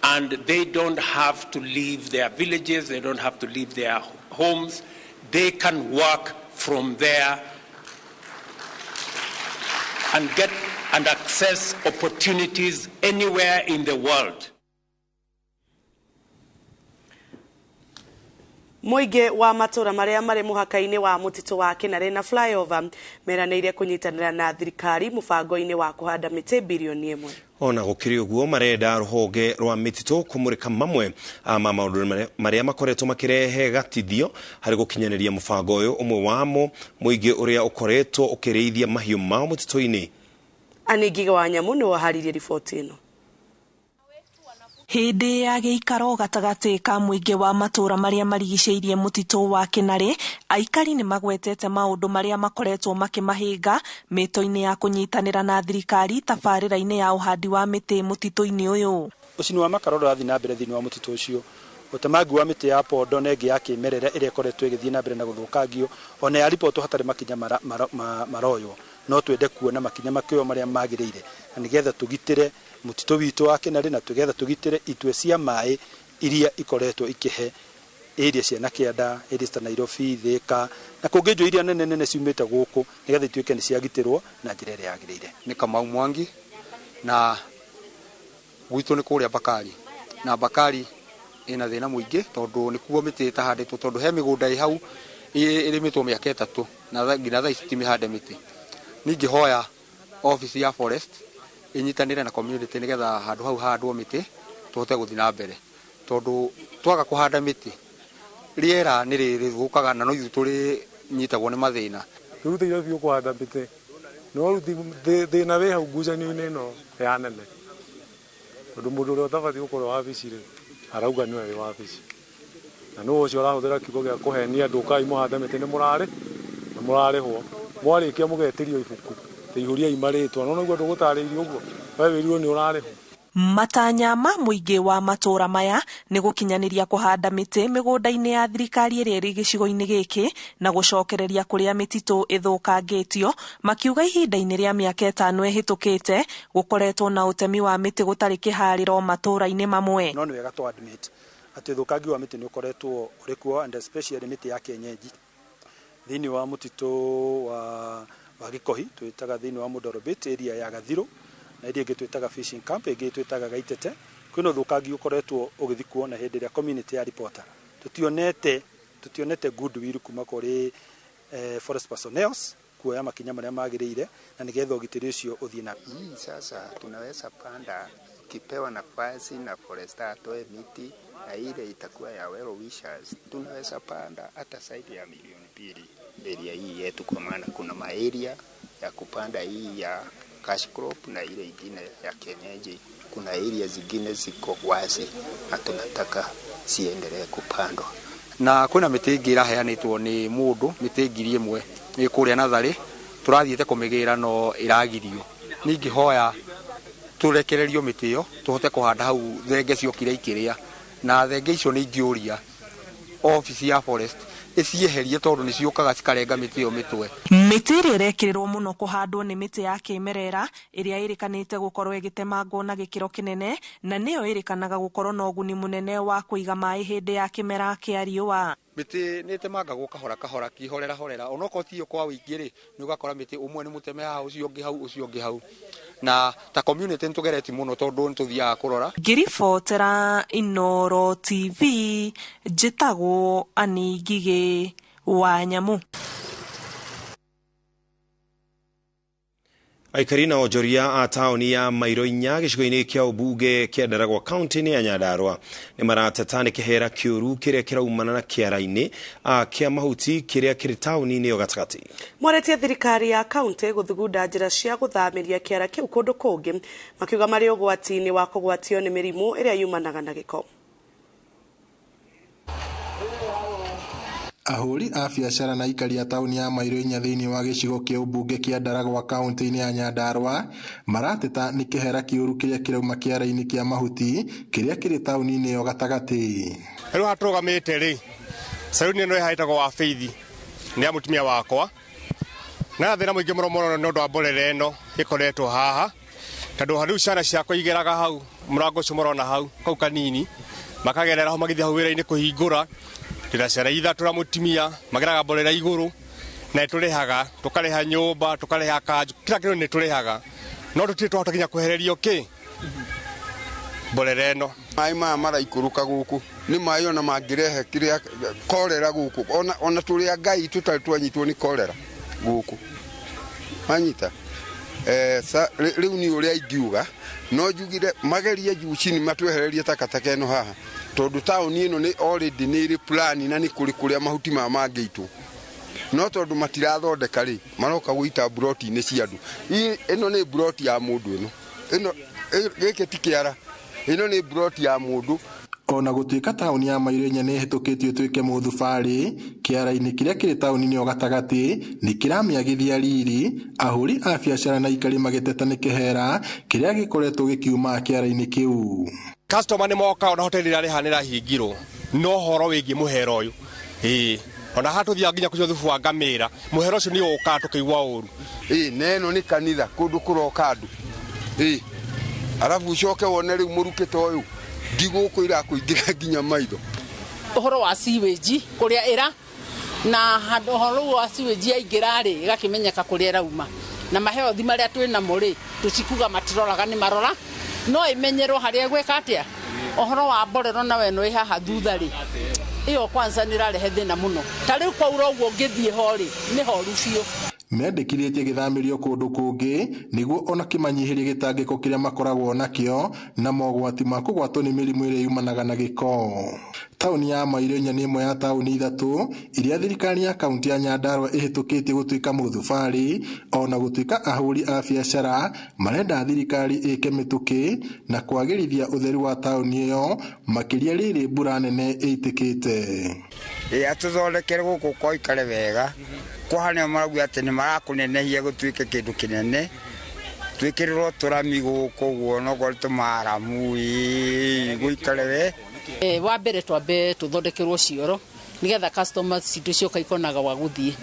And they don't have to leave their villages, they don't have to leave their homes. They can work from there and get and access opportunities anywhere in the world. Mũingĩ wa matũra marĩa marĩ mũhaka-inĩ wa mũtitũ wa Kĩnarĩ na flyover meranĩire kũnyitanĩra na thirikari mũbango-inĩ wa kũhanda mĩtĩ birioni 1. Ona gũkĩrĩ ũguo marenda rũhonge rwa mĩtitũ kũmũrĩka mamwe ma maũndũ marĩa makoretwo makĩrehe gatithio harĩ gũkinyanĩria mũbango ũyũ, ũmwe wamo mũingĩ ũrĩa ũkoretwo ũkĩrĩithia mahiũ mao mũtitũ-inĩ. Anne Ngigĩ wa Nyamũ nĩwe ũharĩirie riboti ĩno. Hĩndĩ ya gĩikaro gatagatĩ ka mũingĩ wa matũra marĩa marigicĩirie mũtitũ wa Kĩnarĩ, aikari nĩ magwetete maũndũ marĩa makoretwo makĩmahĩnga mĩto-inĩ ya kũnyitanĩra na thirikari tabarĩra-inĩ ya ũhandi wa mĩtĩ mũtitũ-inĩ ũyũ. Ũcini wa makara ũrathiĩ na mbere thĩinĩ wa mũtitũ ũcio, ũtemangi wa mĩtĩ ya pondo na ĩngĩ ya kĩmerera ĩrĩa ĩkoretwo ĩgĩthiĩ na mbere na gũthũkangio, ona yaribotwo hatarĩ makinya maroywo. No twende kuona makinya makĩoywo marĩa magĩrĩire na nĩgetha tũgitĩre mũtitũ witũ wa Kĩnarĩ na tũgetha tũgitĩre itwe cia maĩ iria ikoretwo ikĩhe area cia na kĩanda, area ta Nairobi, Thika na kũngĩ njũĩ iria nene nene ciumĩte gũkũ nĩgetha ituĩke nĩ ciagitĩrwo na njĩra ĩrĩa yagĩrĩire. Nĩ Kamau Mwangi na gwitũ nĩ kũrĩa Bakari, na Bakari ĩna thĩna mũingĩ tondũ nĩkuo mĩtĩ ĩtahandĩtwo, tondũ he mĩgũnda ĩ hau ĩrĩmĩtwo mĩaka 3 na nginya thaa ici ti mĩhande mĩtĩ. Ningĩhoya office ya forest inyitanĩre na community nĩgetha handũ hau handwo mĩtĩ tũhote gũthiĩ na mbere, tondũ twaga kũhanda mĩtĩ rĩera nĩ rĩthũkaga na no ithuĩ tũrĩnyitagwo nĩ mathĩna. Tũrutĩire biũ kũhanda mĩtĩ, no rĩu thĩna wĩ hau ngucanio-inĩ ĩno ya nene, tondũ mũndũ ũrĩa ũtabatiĩ gũkorwo wabici rĩ arauga nĩwe wĩ wabici, na nĩwe ũcio ũrahũthĩra kiugo gĩa kũhenia andũ, ũkai mũhande mĩtĩ nĩ mũrarĩhwo, mwarĩkia mũgetĩrio ibuku ihũriai marĩtwa, no nĩguo ndũgũtarĩirio ũguo we wĩrirwo nĩ ũrarĩhwo. Matanya ma mũingĩ wa matũra maya nĩ gũkinyanĩria kũhanda mĩtĩ mĩgũnda-inĩ ya thirikari ĩrĩa ĩrĩ gĩcigo-inĩ gĩkĩ na gũcokereria kũrĩa mĩtitũ ĩthũkangĩtio, makiuga ihinda-inĩ rĩa mĩaka 5 ĩhĩtũkĩte gũkoretwo na ũtemi wa mĩtĩ gũtarĩ kĩharĩro matũra-inĩ mamwe. No nĩ wega tũ admit atĩ ũthũkangi wa mĩtĩ nĩ ũkoretwo ũrĩ kuo, and especially mĩtĩ ya kĩenyenji thĩinĩ wa mũtitũ wa Gĩkohi twĩtaga thĩinĩ wa Mũndorobit area ya Gathirũ, na area ĩngĩ twĩtaga fishing camp, ĩngĩ twĩtaga Gaitete. Kwĩna ũthũkangi ũkoretwo ũgĩthiĩ kuo, na hĩndĩ ĩrĩa community ya reporter tũtionete goodwill kuma kũrĩ forest personnels kuoya makinya marĩa magĩrĩire na nĩgetha ũgitĩri ũcio ũthiĩ na. Hii sasa tunaweza panda ukipewa nafasi na forester atoe miti na ile itakuwa ya well wishers, tunaweza panda hata zaidi ya milioni 2 area hii yetu, kwa maana kuna maeria ya kupanda hii ya cash crop na ile ingine ya kienyeji. Kuna area zingine ziko wazi na tunataka ziendelee kupandwa. Na kwĩna mĩtĩ ĩngĩ ĩraheanĩtwo nĩ mũndũ, mĩtĩ 1000 ĩ kũrĩa natharĩ tũrathiĩte kũmĩgĩra no ĩragirio. Ningĩhoya tũrekererio mĩtĩ ĩyo tũhote kũhanda hau thenge ciokire ikĩrĩa, na thenge icio nĩ ingĩũria office ya forest ĩcieherie tondũ nĩ ciũkaga cikarenga mĩtĩ ĩyo mĩtwe. Mĩtĩ ĩrĩa ĩrekĩrĩrwo mũno kũhandwo nĩ mĩtĩ ya kĩmerera ĩrĩa ĩrĩkanĩte gũkorwo ĩgĩtemangwo na gĩkĩro kĩnene, na nĩyo ĩrĩkanaga gũkorwo na ũguni mũnene wa kũiga maĩ hĩndĩ ya kĩmera kĩa riũa. Mĩtĩ nĩ ĩtemangagwo kahora kahora kĩhorera horera, onokorwo tiyo kwa wĩingĩ rĩ, nĩ ũgakora mĩtĩ ũmwe nĩ mũteme haha, ũcio ũngĩ hau, ũcio ũngĩ hau. Na ta community nĩ tũgeretie mũno tondũ nĩ tũthiaga kũrora. Ngĩribotera Inooro TV, njĩtagwo Anne Ngigĩ wa Nyamũ. Aikari na onjoria a taũni ya Mairo 4 gĩcigo-inĩ kĩa ũmbunge kĩa Ndaragwa kaunti-inĩ ya Nyandarua nĩ marateta nĩ kĩhera kĩũru kĩrĩa kĩraumana na kĩara-inĩ kĩa mahuti kĩrĩa kĩrĩ taũni-inĩ ĩyo gatagatĩ. Mwarĩtie thirikari ya kaunti gũthugunda njĩra cia gũthamĩria kĩara kĩu kũndũ kũngĩ, makiuga marĩ ũgwati-inĩ wa kũgwatio nĩ mĩrimũ ĩrĩa yumanaga na gĩko. Ahũri a biacara na aikari a taũni ya Mairo inya thĩinĩ wa gĩcigo kĩa ũmbunge kĩa Ndaragwa kaunti-inĩ ya Nyandarua marateta nĩ kĩhera kĩũru kĩrĩa kĩrauma kĩara-inĩ kĩa mahuti kĩrĩa kĩrĩ taũni-inĩ ĩyo gatagatĩ. Rĩu haha tũrũgamĩte rĩ, saruni ĩno ĩhaha ĩtagwo wa Faith nĩ ya mũtumia wakwa, na thĩna mũingĩ mũno mũno nĩ ũndũ wa mborera ĩno ĩkoretwo haha, tondũ rĩu ciana ciakwa igeraga hau mũrango ũcio mũrona hau kau kanini, makagerera hau magĩthiĩ hau wĩra-inĩ kũhingũra. Ndĩna ciana ithatũ na mũtumia, mageraga mborera igũrũ, na nĩtũrĩhaga, tũkarĩha nyũmba, tũkarĩha kanjũ, kila kĩndũ nĩtũrĩhaga, no tũtirĩ twahota nginya kwehererio kĩ mborera ĩno. Maĩ maya maraikũrũka gũkũ nĩ maĩ ona mangĩrehe kĩrĩa korera gũkũ, ona tũrĩ a Ngai tũtarĩ twanyitwo nĩ korera gũkũ, manyita rĩu nĩ ũrĩa ingiuga, no njugire magerie juu chini matwehererie takataka ĩno haha, tondũ taũni ĩno nĩ already nĩ ĩrĩ plan na nĩ kũrĩ kũrĩa mahuti maya mangĩitwo, no tondũ matirathondeka rĩ, maroka gũita mburoti-inĩ cia andũ. Ĩno nĩ mburoti ya mũndũ, ĩno gĩkĩ ti kĩara, ĩno nĩ mburoti ya mũndũ. Ona gũtuĩka taũni ya Mairo inya nĩ ĩhĩtũkĩtio ĩtuĩke mũthubarĩ, kĩara-inĩ kĩrĩa kĩrĩ taũni-inĩ ĩyo gatagatĩ nĩ kĩramĩagithia riri, ahũri a biacara na aikari magĩteta nĩ kĩhera kĩrĩa gĩkoretwo gĩkiuma kĩara-inĩ kĩu. Customer nĩ moka ona hoteli ĩrĩa rĩha nĩrahingirwo no ũhoro wĩgiĩ mũhera ũyũ, ĩĩ ona haha tũthiaga nginya kũnyua thubu wa ngamĩra, mũhera ũcio nĩ ũkaga tũkaigua ũru. Ĩĩ na ĩno nĩ kanitha kũndũ kũroka andũ, ĩĩ arabu ũcoke wone rĩu mũrukĩ ta ũyũ ndigũkũ irakũingĩra nginya maitho. Ũhoro wa sewage kũrĩa ĩra na handũ ũhoro wa sewage yaingĩra rĩ ĩgakĩmenyeka kũrĩa ĩrauma, na maheothi marĩa twĩ namo rĩ tũcikuga matiroraga nĩ marora, no ĩmenyerwo harĩa ĩgwĩka atĩa. Ũhoro wa mborero nawe ĩno ĩ haha thutha rĩ, ĩyo kwanza nĩ ĩrarehe thĩna mũno, ta rĩu kwaura ũguo ũngĩthiĩ ho rĩ nĩ horu biũ. Mendekithĩtie gĩthamĩrio kũndũ kũngĩ nĩguo ona kĩmanyihĩrie gĩtangĩko kĩrĩa makoragwo nakĩo na mogwati ma kũgwatwo nĩ mĩrimũ ĩrĩa yumanaga na gĩko. Taũni ya Mairo inya nĩ ĩmwe ya taũni ithatũ iria thirikari ya kaunti ya Nyandarua ĩhĩtũkĩtie gũtuĩka mũthubarĩ, ona gũtuĩka ahũri a biacara marenda thirikari ĩke mĩtũkĩ na kwagĩrithia ũtheru wa taũni ĩyo, makĩria rĩrĩ mbura nene ĩitĩkĩte. Ĩ atũthondekere gũkũ kwaikare wega, kwaha marauga atĩ nĩ marakũnenehia gũtuĩke kĩndũ kĩnene, twĩkĩrĩrwo tũrami gũkũ ũguo nokorwo tũmaramu ĩ gũikare we. Wa mbere twambe tũthondekerwo cioro nĩgetha customers citũ cioka ikonaga wa gũthiĩ,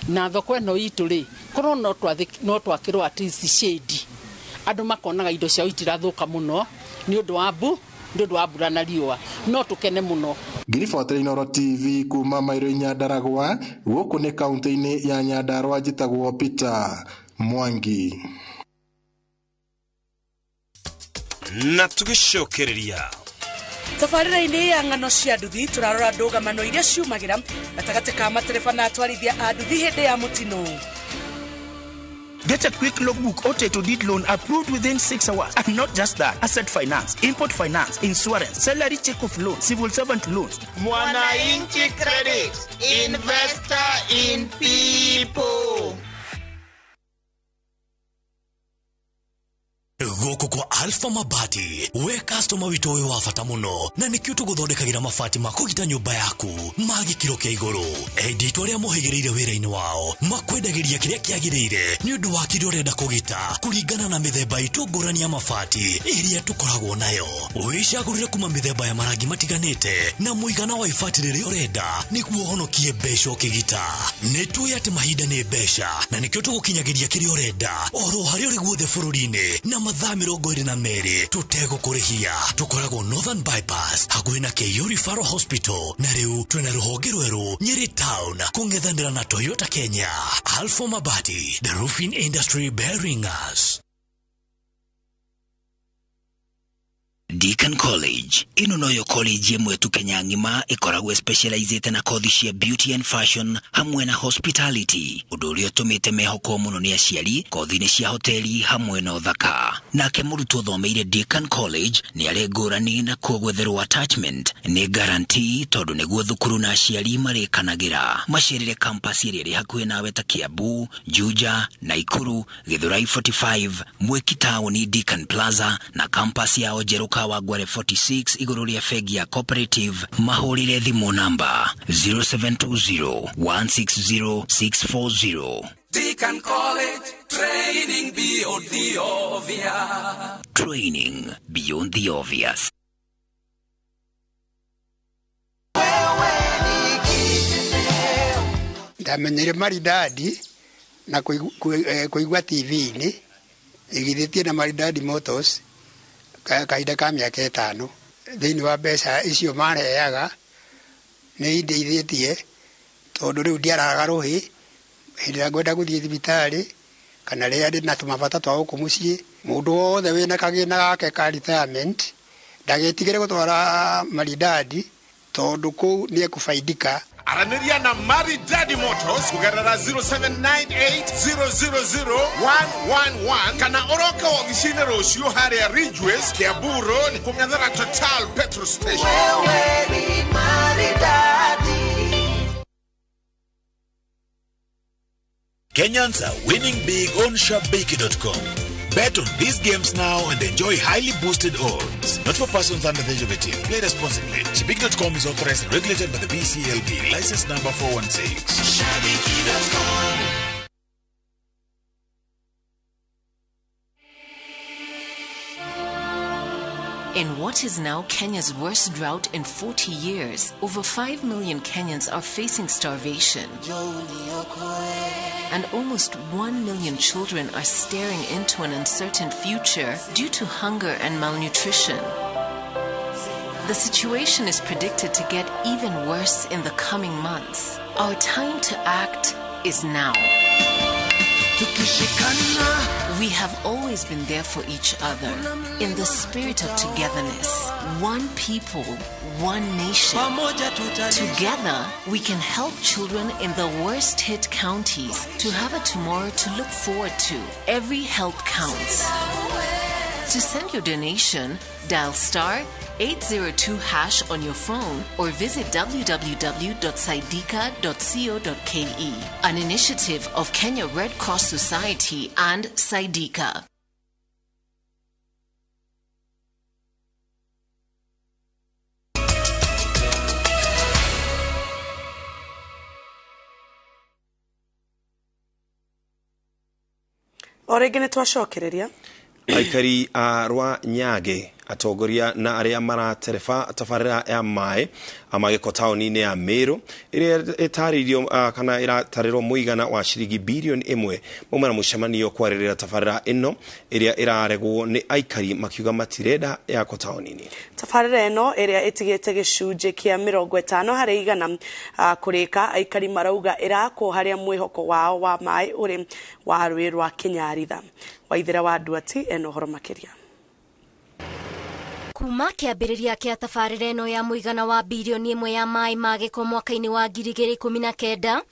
na thoko ĩno itũ rĩ korwo no twakĩrwo at least shade, andũ makonaga indo ciao itirathũka mũno nĩ ũndũ wa nĩ ũndũ wa mbura na riũa, no tũkene mũno. Ngiribotera Inooro TV kuma Mairo inya Ndaragwa, gũkũ nĩ kaunti-inĩ ya Nyandarua, njĩtagwo Peter Mwangi. Na tũgĩcokereria tabarĩra-inĩ ya ng'ano cia nduthi, tũrarora ndũgamano iria ciumagĩra gatagatĩ ka matereba na atwarithia a nduthi hĩndĩ ya mũtino. Get a quick logbook or title deed loan approved within 6 hours. And not just that, asset finance, import finance, insurance, salary check off loan, civil servant loans. Mwananchi Credit, investor in people. Gũkũ kwa Alpha Mabati, we customer witũ wĩ wa bata mũno, na nĩkĩo tũgũthondekagĩra mabati ma kũgita nyũmba yaku ma gĩkĩro kĩa igũrũ. Endia itũ arĩa mohĩgĩrĩire wĩra-inĩ wao makwendagĩria kĩrĩa kĩagĩrĩire nĩ ũndũ wa kĩrĩa ũrenda kũgita kũringana na mĩthemba itũ ngũrani ya mabati ĩrĩa tũkoragwo nayo. Wĩcagũrĩre kuma mĩthemba ya marangi matiganĩte na mũigana wa ibati rĩrĩa ũrenda nĩguo ũhonokie mbeca ũkĩgita. Nĩ tũĩ atĩ mahinda nĩ mbeca na nĩkĩo tũgũkinyagĩria kĩrĩa ũrenda oro harĩa ũrĩ guothe bũrũri-inĩ na mathaa 22 tũtegũkũrĩhia. Tũkoragwo Northern Bypass hakuhĩ na KU Referral Hospital, na rĩu twĩna rũhonge rwerũ Nyeri Town kũng'ethanĩra na Toyota Kenya. Alpha Mabati, the roofing industry bearing us. Deacon College ĩno noyo college ĩmwe tu Kenya ng'ima ĩkoragwo specializĩte na kothi cia beauty and fashion hamwe na hospitality, ũndũ ũrĩa ũtũmĩte mehokwo mũno nĩ aciari kothi-inĩ cia hoteli hamwe na ũthaka. Nake mũrutwo ũthomeire Deacon College nĩ arĩ ngũrani na kuo gwetherwo attachment nĩ guarantee, tondũ nĩguo thukuru na aciari marĩkanagĩra. Macerere campus ĩrĩa ĩrĩ hakuhĩ nawe ta Kiambu, Juja, Naikuru, Githurai 45, Mwiki Town, Deacon Plaza na campus yao njerũ Kawangware 46 igũrũ rĩa bengi ya Cooperative, mahũrĩre thimũ namba 0720 160 640. Deacon College, training beyond the obvious. Training beyond the obvious. Ndamenyire Maridadi na kuigua TV-inĩ ĩgithĩtie na Maridadi Motors kahinda ka mĩaka 5. Thĩinĩ wa mbeca icio mareaga nĩ indeithĩtie tondũ rĩu ndiaraga rũhĩ hĩndĩ ĩrĩa ngwenda gũthiĩ thibitarĩ kana rĩrĩa ndĩ na tũmabata twa gũkũ mũciĩ. Mũndũ wothe wĩna kagĩna gake ka retirement ndagĩtigĩre gũtwara Maridadi tondũ kũu nĩ ekũbaidika. Aranĩria na Maridadi Motors kũgerera 0798000111 kana ũroke wobici-inĩ rũciũ harĩa Ridgeways, Kiambu Road, kũng'ethera Total petrol station. Wewe ni Maridadi. Kenyans are winning big on Shabiki.com. Bet on these games now and enjoy highly boosted odds. Not for persons under the age of 18. Play responsibly. Shabiki.com is authorized and regulated by the BCLB. License number 416. Shabiki.com. In what is now Kenya's worst drought in 40 years, over 5 million Kenyans are facing starvation. And almost 1 million children are staring into an uncertain future due to hunger and malnutrition. The situation is predicted to get even worse in the coming months. Our time to act is now. We have always been there for each other in the spirit of togetherness. One people, one nation. Together, we can help children in the worst hit counties to have a tomorrow to look forward to. Every help counts. To send your donation, dial star 802# on your phone or visit www.saidika.co.ke. An initiative of Kenya Red Cross Society and Saidika. O rĩngĩ nĩ twacokereria aikari a Rwanyange atongoria na aria maratereba tabarĩra ya maĩ amagĩko taũni-inĩ ya Meru ĩrĩa ĩtarĩirio kana ĩratarĩrwo mũigana wa ciringi birioni 1 mauma na mũcemanio kwarĩrĩra tabarĩra ĩno ĩrĩa ĩraregwo nĩ aikari makiuga matirenda yako taũni-inĩ. Tabarĩra ĩno ĩrĩa ĩtigĩte gĩcunjĩ kĩa 50 harĩ igana kũrĩka aikari marauga ĩrakwo harĩa mwĩhoko wao wa maĩ ũrĩ wa rũĩ rwa Kinyaritha. Waithera wa Nduati ena ũhoro makĩria. Kuma kĩambĩrĩria kĩa tabarĩra ĩno ya mũigana wa birioni 1 ya maĩ ma gĩko mwaka-inĩ wa 2019,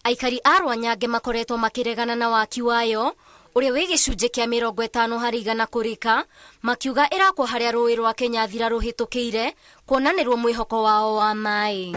aikari a Rwanyange makoretwo makĩregana na waki wayo ũrĩa wĩ gĩcunjĩ kĩa 50 harĩ igana kũrĩka, makiuga ĩrakwo harĩa rũĩ rwa Kenyathira rũhĩtũkĩire kuonanĩrwo mwĩhoko wao wa maĩ.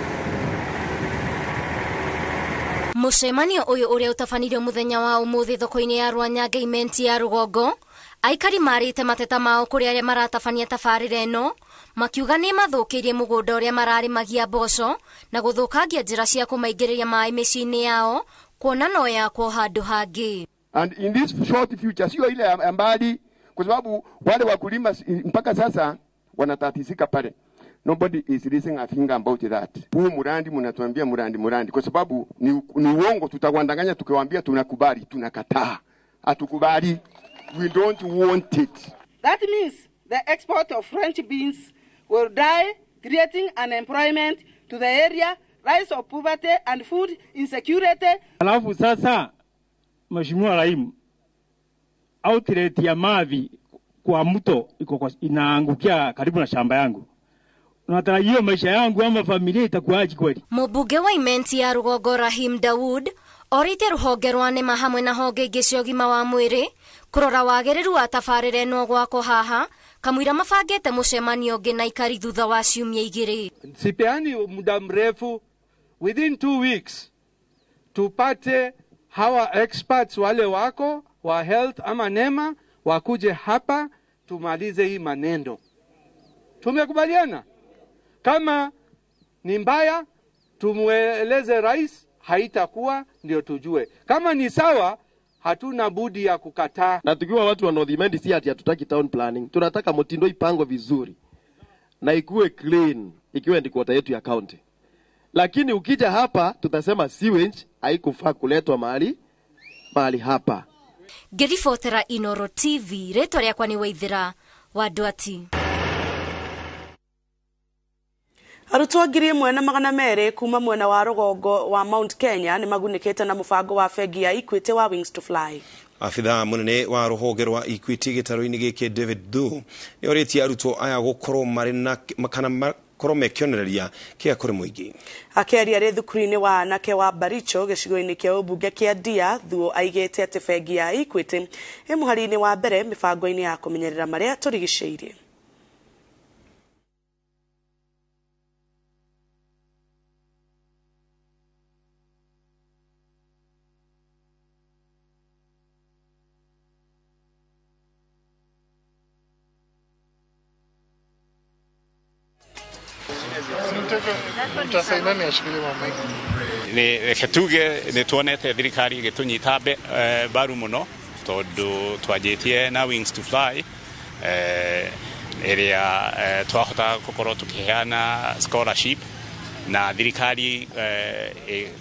Mũcemanio ũyũ ũrĩa ũtabanirio mũthenya wa ũmũthĩ thoko-inĩ ya Rwanyange Imenti ya Rũgongo, aikari marĩte mateta mao kũrĩ arĩa maratabania tabarĩra ĩno makiuga nĩ mathũkĩirie mũgũnda ũrĩa mararĩmagia mboco na gũthũkangia njĩra cia kũmaingĩrĩria maĩ mĩciĩ-inĩ yao kuona no yakwo handũ hangĩ. And in this short future, sio ile ya mbali, kwa sababu wale wakulima mpaka sasa wanatatizika pale. Nobody is raising a finger about that. Huu murandi mnatuambia murandi kwa sababu ni uongo, tutakuandanganya tukiwaambia tunakubali, tunakataa. Hatukubali. We don't want it. That means the export of French beans will die, creating unemployment to the area, rise of poverty and food insecurity. Alafu sasa Mheshimiwa Raimu, outlet ya mavi kwa mto iko inaangukia karibu na shamba yangu. Unatarajia maisha yangu ama familia itakuwaje kweli? Mũmbunge wa Imenti ya Rũgongo Rahim Dawood orĩtie rũhonge rwa NEMA hamwe na honge ingĩ cia ũgima wa mwĩrĩ kũrora wagĩrĩru wa tabarĩra ĩno gwakwo haha kamũira mabangĩte mũcemanio ũngĩ na aikari thutha wa ciumia 2. Sipeani muda mrefu, within 2 weeks tupate hawa experts wale wako wa health ama NEMA wakuje hapa tumalize hii maneno. Tumekubaliana kama ni mbaya tumweleze rais, haitakuwa ndio tujue. Kama ni sawa, hatuna budi ya kukataa. Na tukiwa watu wa North Imenti, si ati hatutaki town planning, tunataka mtindo ipangwe vizuri na ikuwe clean, ikiwa ndi quarter yetu ya county. Lakini ukija hapa tutasema sewage haikufaa kuletwa mahali hapa. Ngĩribotera Inoro TV, rĩtwa rĩakwa nĩ Waithĩra wa Ndwati. Arutwo 1200 kuma mwena wa rũgongo wa Mount Kenya nĩ magunĩkĩte na mũbango wa bengi ya Equity wa Wings to Fly. Abithaa munene wa rũhonge rwa Equity gĩtarũ-inĩ gĩkĩ David Thu nĩ orĩtie arutwo aya gũkorwo marĩ na kana makorwo me kĩonereria kĩa kũrĩ mũingĩ. Akĩaria rĩ thukuru-inĩ wa anake wa Baricho gĩcigo-inĩ kĩa ũmbunge kĩa Ndia, Thuo aigĩte atĩ bengi ya Equity ĩ mũhari-inĩ wa mbere mĩbango-inĩ ya kũmenyerera marĩa tũrigicĩirie. Reke tuge nä tuonete thirikari ä gä tå nyita mbaru må no tondå twanjä na Wings to Fly ä rä a twahota gå korwo tå kä heana scholarship na thirikari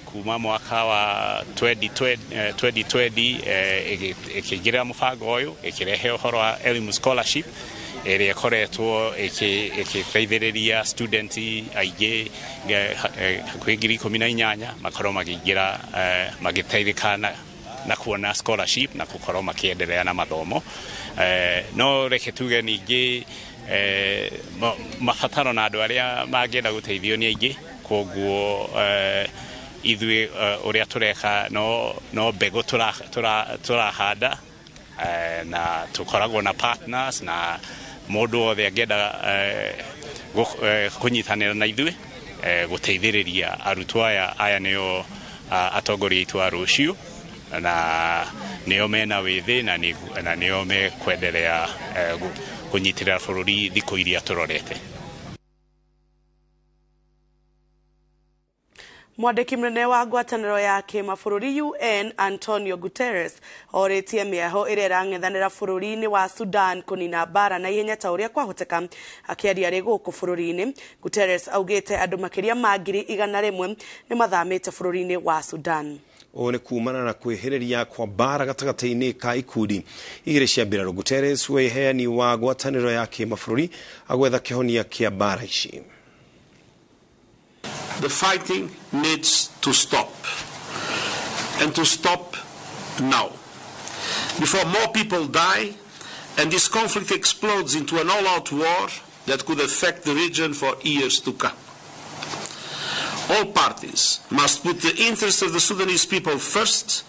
kuma mwaka wa 2020 ä kä ingä rä ra må bango å yå ä kä rehe å horo wa elimu scholarship ĩrĩa ĩkoretwo ĩgĩteithĩrĩria student aingĩ hakuhĩ 18,000 makorwo makĩingĩra magĩteithĩka na kuona scholarship na gũkorwo makĩendelea na mathomo. No reke tuge ningĩ mabataro na andũ arĩa mangĩenda gũteithio nĩ aingĩ, koguo ithuĩ ũrĩa tũreka no mbegũ tũrahanda na tũkoragwo na partners na mũndũ wothe angĩenda kũnyitanĩra na ithuĩ gũteithĩrĩria arutwo aya nĩo atongoria aitũ a rũciũ na nĩo mena wĩthĩ na nĩo mekwendelea kũnyitĩrĩra bũrũri thikũ iria tũrorete. Mwandĩki mũnene wa ngwatanĩro ya kĩmabũrũri UN Antonio Guterres orĩtie mĩaho ĩrĩa ĩrang'ethanĩra bũrũri-inĩ wa Sudan kũnina mbara na ihenya ta ũrĩa kwahoteka. Akĩaria arĩ gũkũ bũrũri-inĩ, Guterres augĩte andũ makĩria ma 100,000 nĩ mathamĩte bũrũri-inĩ wa Sudan. Ũũ nĩ kumana na kwĩhĩrĩria kwa mbara gatagatĩ-inĩ ka ikundi igĩrĩ cia mbirarũ. Guterres wĩheani wa ngwatanĩro ya kĩmabũrũri agwetha kĩhonia kĩa mbara ici. The fighting needs to stop, and to stop now, before more people die and this conflict explodes into an all-out war that could affect the region for years to come. All parties must put the interests of the Sudanese people first,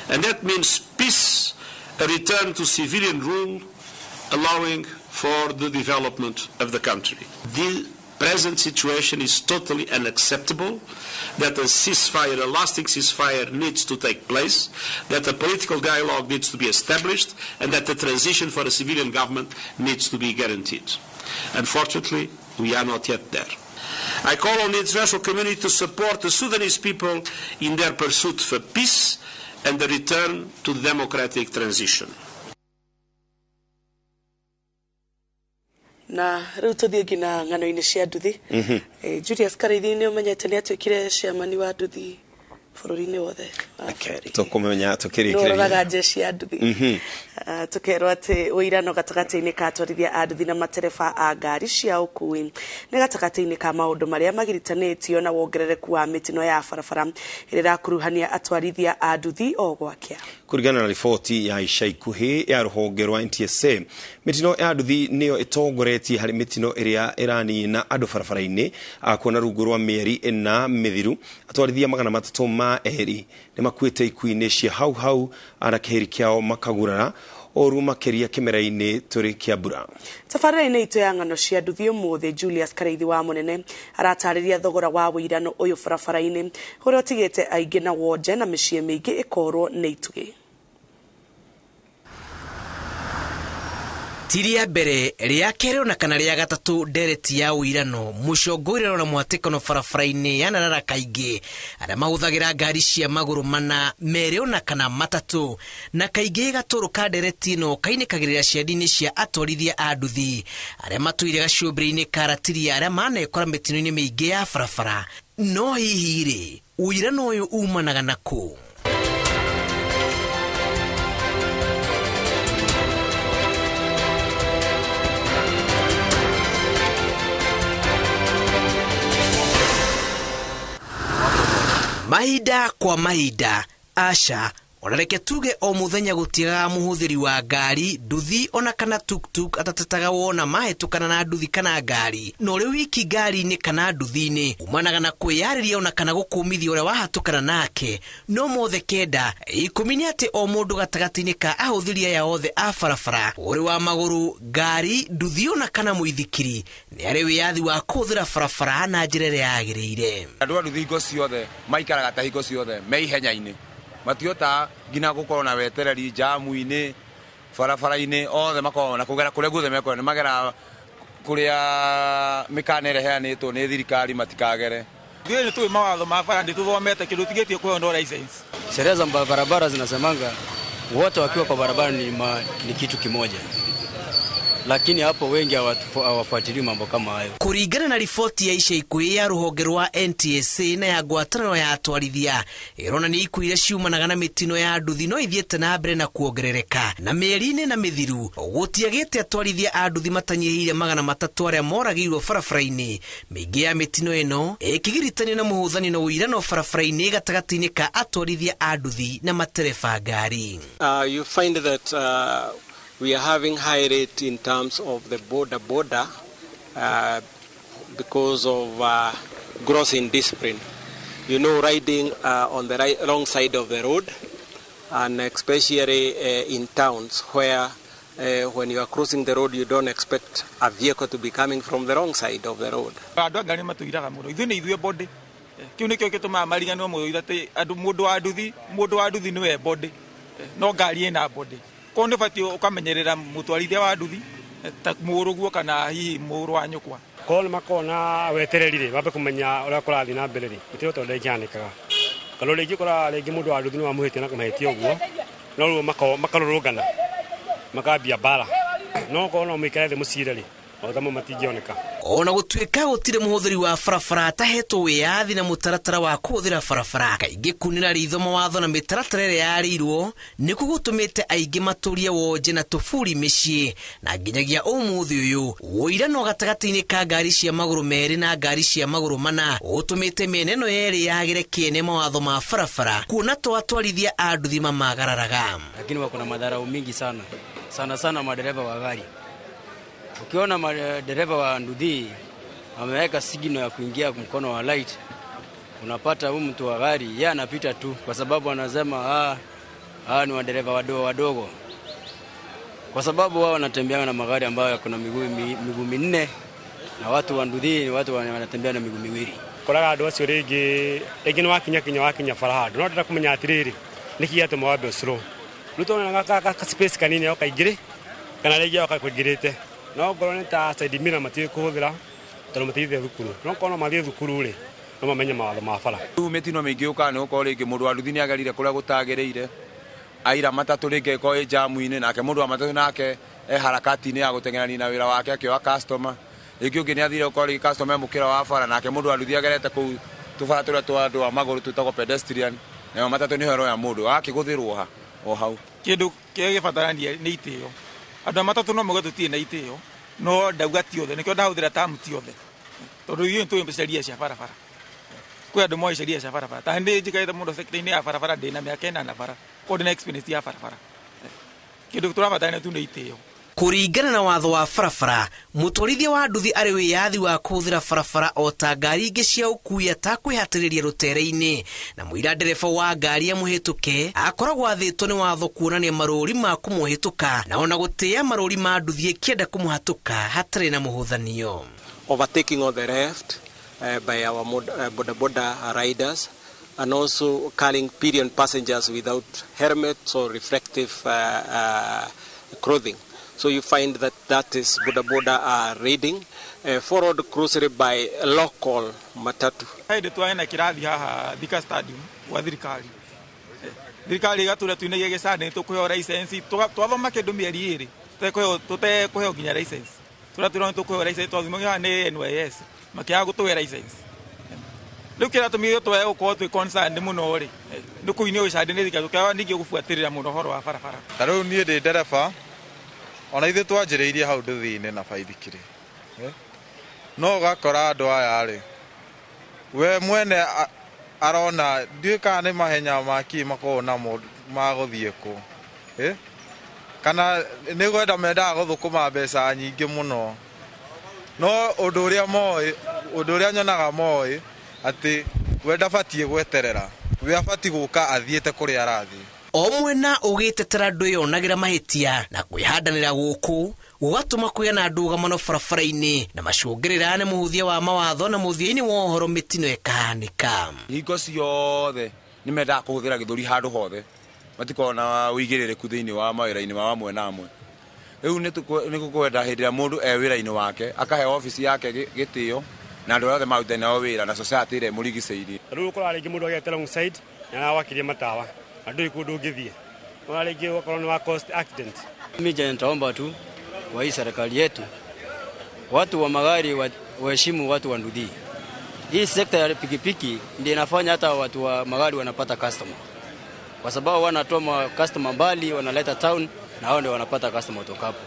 and that means peace, a return to civilian rule, allowing for the development of the country. The present situation is totally unacceptable, that a ceasefire, a lasting ceasefire needs to take place, that a political dialogue needs to be established, and that the transition for a civilian government needs to be guaranteed. Unfortunately, we are not yet there. I call on the international community to support the Sudanese people in their pursuit for peace and the return to the democratic transition. Na rĩu tũthiĩ nginya ng'ano-inĩ cia nduthi. Julius Karaithi nĩ ũmenyete nĩ atuĩkire chairman wa nduthi bũrũri-inĩ wothe. Tũkũmenya tũkĩrĩkĩrĩria. Nũroraga jeshi ya nduthi. Tũkerwo atĩ ũirano gatagatĩ-inĩ ka atwarithia a nduthi na matereba a ngari cia ũkuui nĩ gatagatĩ-inĩ ka maũndũ marĩa magiritanĩtio na wongerereku wa mĩtino ya barabara ĩrĩa ĩrakuruhania atwarithia a nduthi o gwakĩa. Kũringana na riboti ya ica ikuhĩ ya rũhonge rwa NTSA, mĩtino ya nduthi nĩyo ĩtongoretie harĩ mĩtino ĩrĩa ĩranina andũ barabara-inĩ. Kuona rungu rwa mĩeri ĩna mĩthiru, atwarithia 302 nĩ makuĩte ikuũ-inĩ cia hau hau na kĩhĩri kĩao makagurara ũru makĩria kĩmera-inĩ tũrĩ kĩa mbura. Tabarĩra-inĩ itũ ya ng'ano cia nduthi ũmũthĩ, Julius Karaithi wa Mũnene aratarĩria thogora wa wũirano ũyũ barabara-inĩ ũrĩa ũtigĩte aingĩ na wonje na mĩciĩ mĩingĩ ĩkorwo nĩ itugĩ. Ti rĩa mbere, rĩa kerĩ ona kana rĩa gatatũ ndereti ya ũirano mũcongoirano na mwatĩkano barabara-inĩ yanarara kaingĩ arĩa mahũthagĩra ngari cia magũrũ mana merĩ ona kana matatũ, na kaingĩ gatũrũ ka ndereti ĩno kainĩkagĩrĩra ciandi-inĩ cia atwarithia a nduthi arĩa matũire gacũmbĩrĩ-inĩ ka Ratiria arĩa manekora mĩtino-inĩ mĩingĩ ya barabara. No hihi rĩ, ũirano ũyũ umanaga na kũ? Mahinda kwa mahinda, aca ona reke tuge o muthenya gutiagaga muhuthiri wa ngari nduthi ona kana tuktuk atatetaga wona mahĩtũkana na nduthi kana ngari, na ũrĩ wiki ngari-inĩ kana nduthi-inĩ umanaga na kwĩyarĩria ona kana gũkũmithia ũrĩa wahatũkana nake. No mothe kenda ikũmi nĩ atĩ o mũndũ gatagatĩ-inĩ ka ahũthĩri aya othe a barabara, ũrĩ wa magũrũ, ngari, nduthi ona kana mũithikiri, nĩ arĩ wĩyathi wa kũhũthĩra barabara na njĩra ĩrĩa yagĩrĩire. Andũ a nduthi hingo ciothe maikaraga ta hingo ciothe me ihenya-inĩ, matiota nginya gukorwo na wetereri jamu-inĩ barabara-inĩ, othe makoragwo na kũgera kũrĩa guothe mekwenda, nĩ magera kũrĩa mĩkana ĩrĩa ĩheanĩtwo nĩ thirikari matikagere. Ithuĩ nĩ tũĩ mawatho ma bara, nĩtũthomete kĩndũ tigĩtie kũheo no license. Sheria za barabara zinasemanga wote wakiwa kwa barabara ni kitu kimoja, lakini hapo wengi hawafuatilii mambo kama hayo. Kuringana na riboti ya ica ikuhĩ ya rũhonge rwa NTSA na ya ngwatanĩro ya atwarithia, ĩronania ikuũ iria ciumanaga na mĩtino ya nduthi no ithiĩte na mbere na kuongerereka, na mĩeri-inĩ na mĩthiru gũtiagĩte atwarithia a nduthi matanyihĩire 300 arĩa moragĩirwo barabara-inĩ. Mĩingĩ ya mĩtino ĩno ĩkĩgiritanio na mũhũthani na ũirano barabara-inĩ gatagatĩ-inĩ ka atwarithia a nduthi na matereba ngari. You find that we are having high rate in terms of the border because of gross indiscipline. You know, riding on the wrong side of the road, and especially in towns where when you are crossing the road, you don't expect a vehicle to be coming from the wrong side of the road. Andũ a ngari matũiraga mũno, ithuĩ nĩ ithuĩ body. Kĩu nĩkĩo gĩtũmaga mariganĩrwo mũno atĩ andũ mũndũ wa nduthi nĩwe body, no ngari ĩna body. Koguo nĩ ũbatiĩ ũkamenyerera mũtwarithia wa nduthi ta mũrũguo kana hihi mũrũ wa nyũkwa. Korwo nĩ makoragwo na wetereri rĩ, mambe kũmenya ũrĩa kũrathiĩ na mbere rĩ, mĩtino ta ũrĩa ĩngĩhanĩkaga. Kana rĩngĩ ũkoraga rĩngĩ mũndũ wa nduthi nĩ wamũhĩtia na kũmahĩtia ũguo, no rĩu makarũrũngana makambia mbara, no korwo no mũikare thĩ mũcire rĩ, maũndũ mamwe matingĩoneka. Ona gũtuĩka gũtirĩ mũhũthĩri wa barabara atahetwo wĩyathi na mũtaratara wa kũhũthĩra barabara, kaingĩ kunĩra ritho mawatho na mĩtaratara ĩrĩa yarĩirwo nĩkuo gũtũmĩte aingĩ matũrie wonje na tũburi mĩciĩ, na nginyagia ũmũthĩ ũyũ ũirano gatagatĩ-inĩ ka ngari cia magũrũ merĩ na ngari cia magũrũ mana ũtũmĩte mĩena ĩno yerĩ yagĩre kĩene mawatho ma barabara, kuona to atwarithia a nduthi mamagararaga. Lakini wako na madharau mingi sana sana sana madereva wa gari. Ukiona madereva wa nduthi ameweka signal ya kuingia mkono wa light, unapata huyu mtu wa gari yeye anapita tu kwa sababu anasema ni madereva wadogo wadogo, kwa sababu wao wanatembea na magari ambayo yako na miguu minne, na watu wa nduthi ni watu wanatembea na miguu miwili. Koraga andũ acio rĩngĩ rĩngĩ nĩ wakinya bara handũ, no ndĩrenda kũmenya atĩrĩrĩ nĩkĩ gĩatũma wambe slow. Rĩu tuonaga ka space kanini ũkaingĩrĩ kana rĩngĩ ũkaingĩrĩte, no ngorwo nĩ ta side mirror matiũĩ kũhũthĩra tondũ matithiĩte thukuru, no korwo no mathiĩ thukuru rĩ, no mamenye mawatho ma bara. Rĩu mĩtino mĩingĩ yũkaga nĩ gũkorwo rĩngĩ mũndũ wa nduthi nĩ agerire kũrĩa gũtagĩrĩire, aira matatũ rĩngĩ ĩkorwo ĩ jamu-inĩ, nake mũndũ wa matatũ nake e harakati-inĩ ya gũteng'erania na wĩra wake akĩoya customer. Rĩngĩ ũngĩ nĩ athire gũkorwo rĩngĩ customer e mũkĩra wa bara, nake mũndũ wa nduthi agerete kũu tũbara tũrĩa twa andũ a magũrũ twĩtagwo pedestrian, nayo matatũ nĩho ĩroya mũndũ agakĩgũthĩrwo ha o hau. Kĩndũ kĩrĩa gĩbatarania nĩ itĩo. Andũ a matatũ no mauge tũtirĩ na itĩo, no ndauga ti othe, nĩkĩo ndahũthĩra term ti othe, tondũ ithuĩ nĩtũĩ sheria cia barabara. Kwĩ andũ moĩ sheria cia barabara. Ta nĩ njikarĩte mũno sector-inĩ ya barabara ndĩna mĩaka ĩnana bara, koguo ndĩna experience ya barabara. Kĩndũ tũrabatarania tu nĩ itĩo. Kũringana na watho wa barabara, mũtwarithia wa nduthi arĩ wĩyathi wa kũhũthĩra barabara o ta ngari ingĩ cia ũkuui atakwĩhatĩrĩria rũtere-inĩ, na mũira ndereba wa ngari amũhĩtũke akoragwo athĩtwo nĩ watho kuonania marũri ma kũmũhĩtũka na ona gũtĩĩa marũri ma nduthi ĩkĩenda kũmũhatũka hatarĩ na mũhũthanio. Overtaking on the left by our boda boda riders, and also carrying pillion passengers without helmets or reflective clothing. So you find that is boda boda are raiding, followed closely by local matatu. Hĩndĩ twarĩ na kĩrathi haha Thika Stadium gwa thirikari, thirikari ĩgatũra tuinagia gĩcandĩ tũkũheo license, twathoma kĩndũ mĩeri 2 tũtekũheo nginya license, tũratwĩrwo nĩ tũkũheo license, twathomagio haha nĩ NYS makĩaga gũtũhe license. Rĩu kĩratũmire twae gũkorwo twĩ concerned mũno rĩ nĩ kũinio gĩcandĩ nĩ thirikari, tũkĩaga ningĩ gũbuatĩrĩra mũno ũhoro wa barabara. Ta rĩu niĩ ndĩ ndereba, ona ithuĩ twanjĩrĩirie hau nduthi-inĩ na baithikiri, no ũgakora andũ aya rĩ, we mwene arona ndiũĩ kana nĩ mahenya ma kĩ makoragwo namo ma gũthiĩ kũ, kana nĩ kwenda mendaga gũthũkũma mbeca nyingĩ mũno, no ũndũ ũrĩa moĩ, ũndũ ũrĩa nyonaga moĩ atĩ we ndabatiĩ gweterera, we abatiĩ gũka athiĩte kũrĩa arathiĩ. O mwena ũgĩtetera ndwĩyonagĩra mahĩtia na kwĩhandanĩra gũkũ gũgatũma kũgĩa na ndũgamano barabara-inĩ na macũngĩrĩra nĩ mũhũthia wa mawatho na mũthia-inĩ wa ũhoro mĩtino ĩkahanĩka. Hingo ciothe nĩ mendaga kũhũthĩra gĩthũri handũ hothe, matikoragwo na ũigĩrĩrĩku thĩinĩ wa mawĩra-inĩ ma amwe na amwe. Rĩu nĩ gũkwenda hĩndĩ ĩrĩa mũndũ e wĩra-inĩ wake akahe obici yake gĩtĩo na andũ arĩa othe marutaine nao wĩra na society ĩrĩa ĩmũrigicĩirie. Rĩu ũkoraga rĩngĩ mũndũ agĩte wrong side na arawakirie matawa na ndũĩ kũndũ ũngĩthiĩ, ona rĩngĩ ũgakorwo nĩ wa cost accident. Mimi nitaomba tu kwa hii serikali yetu, watu wa magari waheshimu watu wa nduthi. Hii sekta ya pikipiki ndio inafanya hata watu wa magari wanapata customer, kwa sababu wanatoa customer mbali wanaleta town na hao ndio wanapata customer kutoka hapo.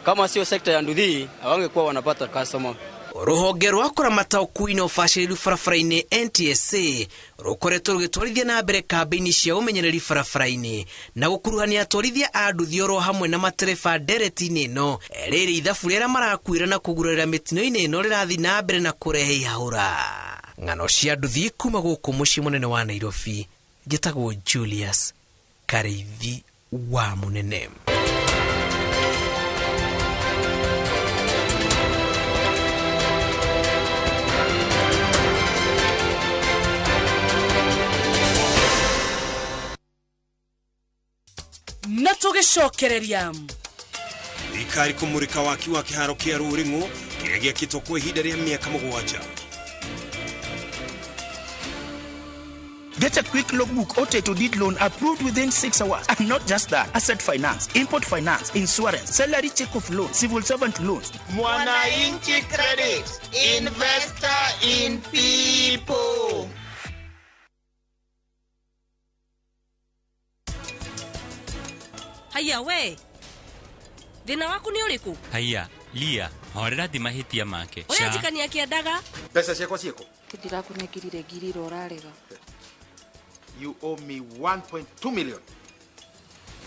Kama sio sekta ya nduthi hawangekuwa wanapata customer. Rũhonge rwa kũramata ũkuui na ũbacĩrĩru barabara-inĩ NTSA rũkoretwo rũgĩtwarithia na mbere kambĩini cia ũmenyereri barabara-inĩ na gũkuruhania atwarithia a nduthi oro hamwe na matereba ndereti-inĩ ĩno. Rĩrĩ ithabu rĩrĩa marakuĩra na kũgurarĩra mĩtino-inĩ ĩno rĩrathiĩ na mbere na kũrehe ihahũra. Ng'ano cia nduthi kuma gũkũ mũciĩ mũnene wa Nairobi, njĩtagwo Julius Karĩithi wa Mũnene. Na tũgĩcokereria thirikari kũmũrĩka waki wa kĩharo kĩa Rũrĩng'ũ kĩrĩa gĩakĩtwo kwa ihinda rĩa mĩaka 7. Get a quick logbook or title deed loan approved within 6 hours. And not just that, asset finance, import finance, insurance, salary check of loan, civil servant loans. Mwananchi Credit, investor in people. Haya we, thĩna waku nĩ ũrĩkũ? Haya, Lia, horera ti mahĩtia make. Ũrĩa njikania akĩendaga. Mbeca ciakwa ciĩkũ? Ndĩrakũnengirire ngiri ĩrĩa ũrarega. You owe me 1.2 million.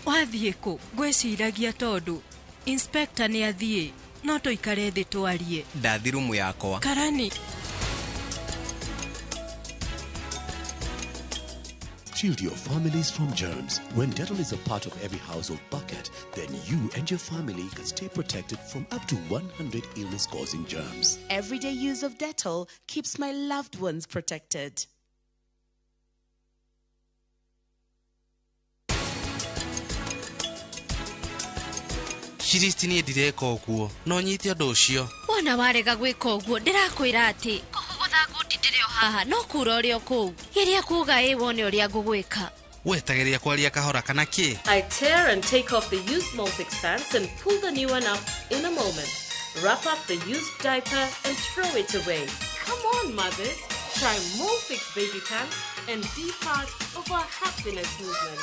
Wathiĩ kũ? Ngwĩciragia tondũ inspector nĩ athiĩ, no tũikare thĩ twarie. Ndathi rumu yakwa. Karani. Shield your families from germs. When Dettol is a part of every household bucket, then you and your family can stay protected from up to 100 illness-causing germs. Everyday use of Dettol keeps my loved ones protected. Shiristi niĩ ndireka ũguo, no nyite ũndũ ũcio. Wona warega gwĩka ũguo, ndĩrakwĩra atĩ kũgũtha ngundi ndĩrĩ o haha, no kura ũrĩ o kũu. Geria kuuga ĩ wone ũrĩa ngũgwĩka. Wetagĩrĩria kwaria kahora kana kĩ? I tear and take off the used Molfix pants and pull the new one up in a moment. Wrap up the used diaper and throw it away. Come on, mothers. Try Molfix baby pants and be part of our happiness movement.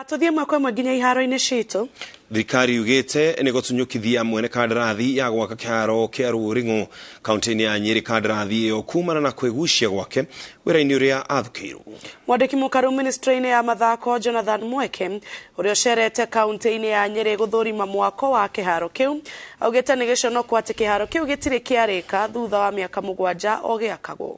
Tuthie ĩmwe kwa ĩmwe nginya iharo-inĩ citũ. Thirikari yugĩte nĩ gũtunyũkithia mwene kandarathi ya gwaka kĩharo kĩa Rũrĩng'ũ kaunti-inĩ ya Nyĩrĩ kandarathi ĩyo kumana na kwĩgucia gwake wĩra-inĩ ũrĩa athukĩirwo. Mwandĩki mũkaru ministry-inĩ ya mathako Jonathan Mweke ũrĩa ũcerete kaunti-inĩ ya Nyĩrĩ gũthũrima mwako wa kĩharo kĩu augĩte nĩ gĩconoko atĩ kĩharo kĩu gĩtirĩ kĩarĩka thutha wa mĩaka 7 o gĩakagwo.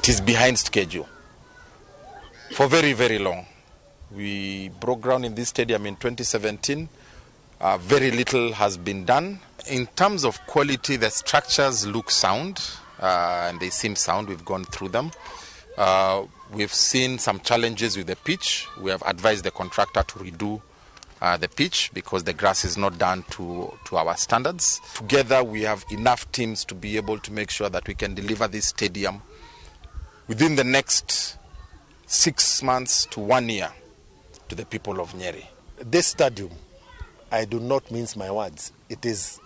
It is behind schedule for very, very long. We broke ground in this stadium in 2017. Very little has been done. In terms of quality, the structures look sound, and they seem sound. We've gone through them. We've seen some challenges with the pitch. We have advised the contractor to redo the pitch because the grass is not done to our standards. Together, we have enough teams to be able to make sure that we can deliver this stadium within the next 6 months to 1 year to the people of Nyeri. This stadium, I do not mince my words, it is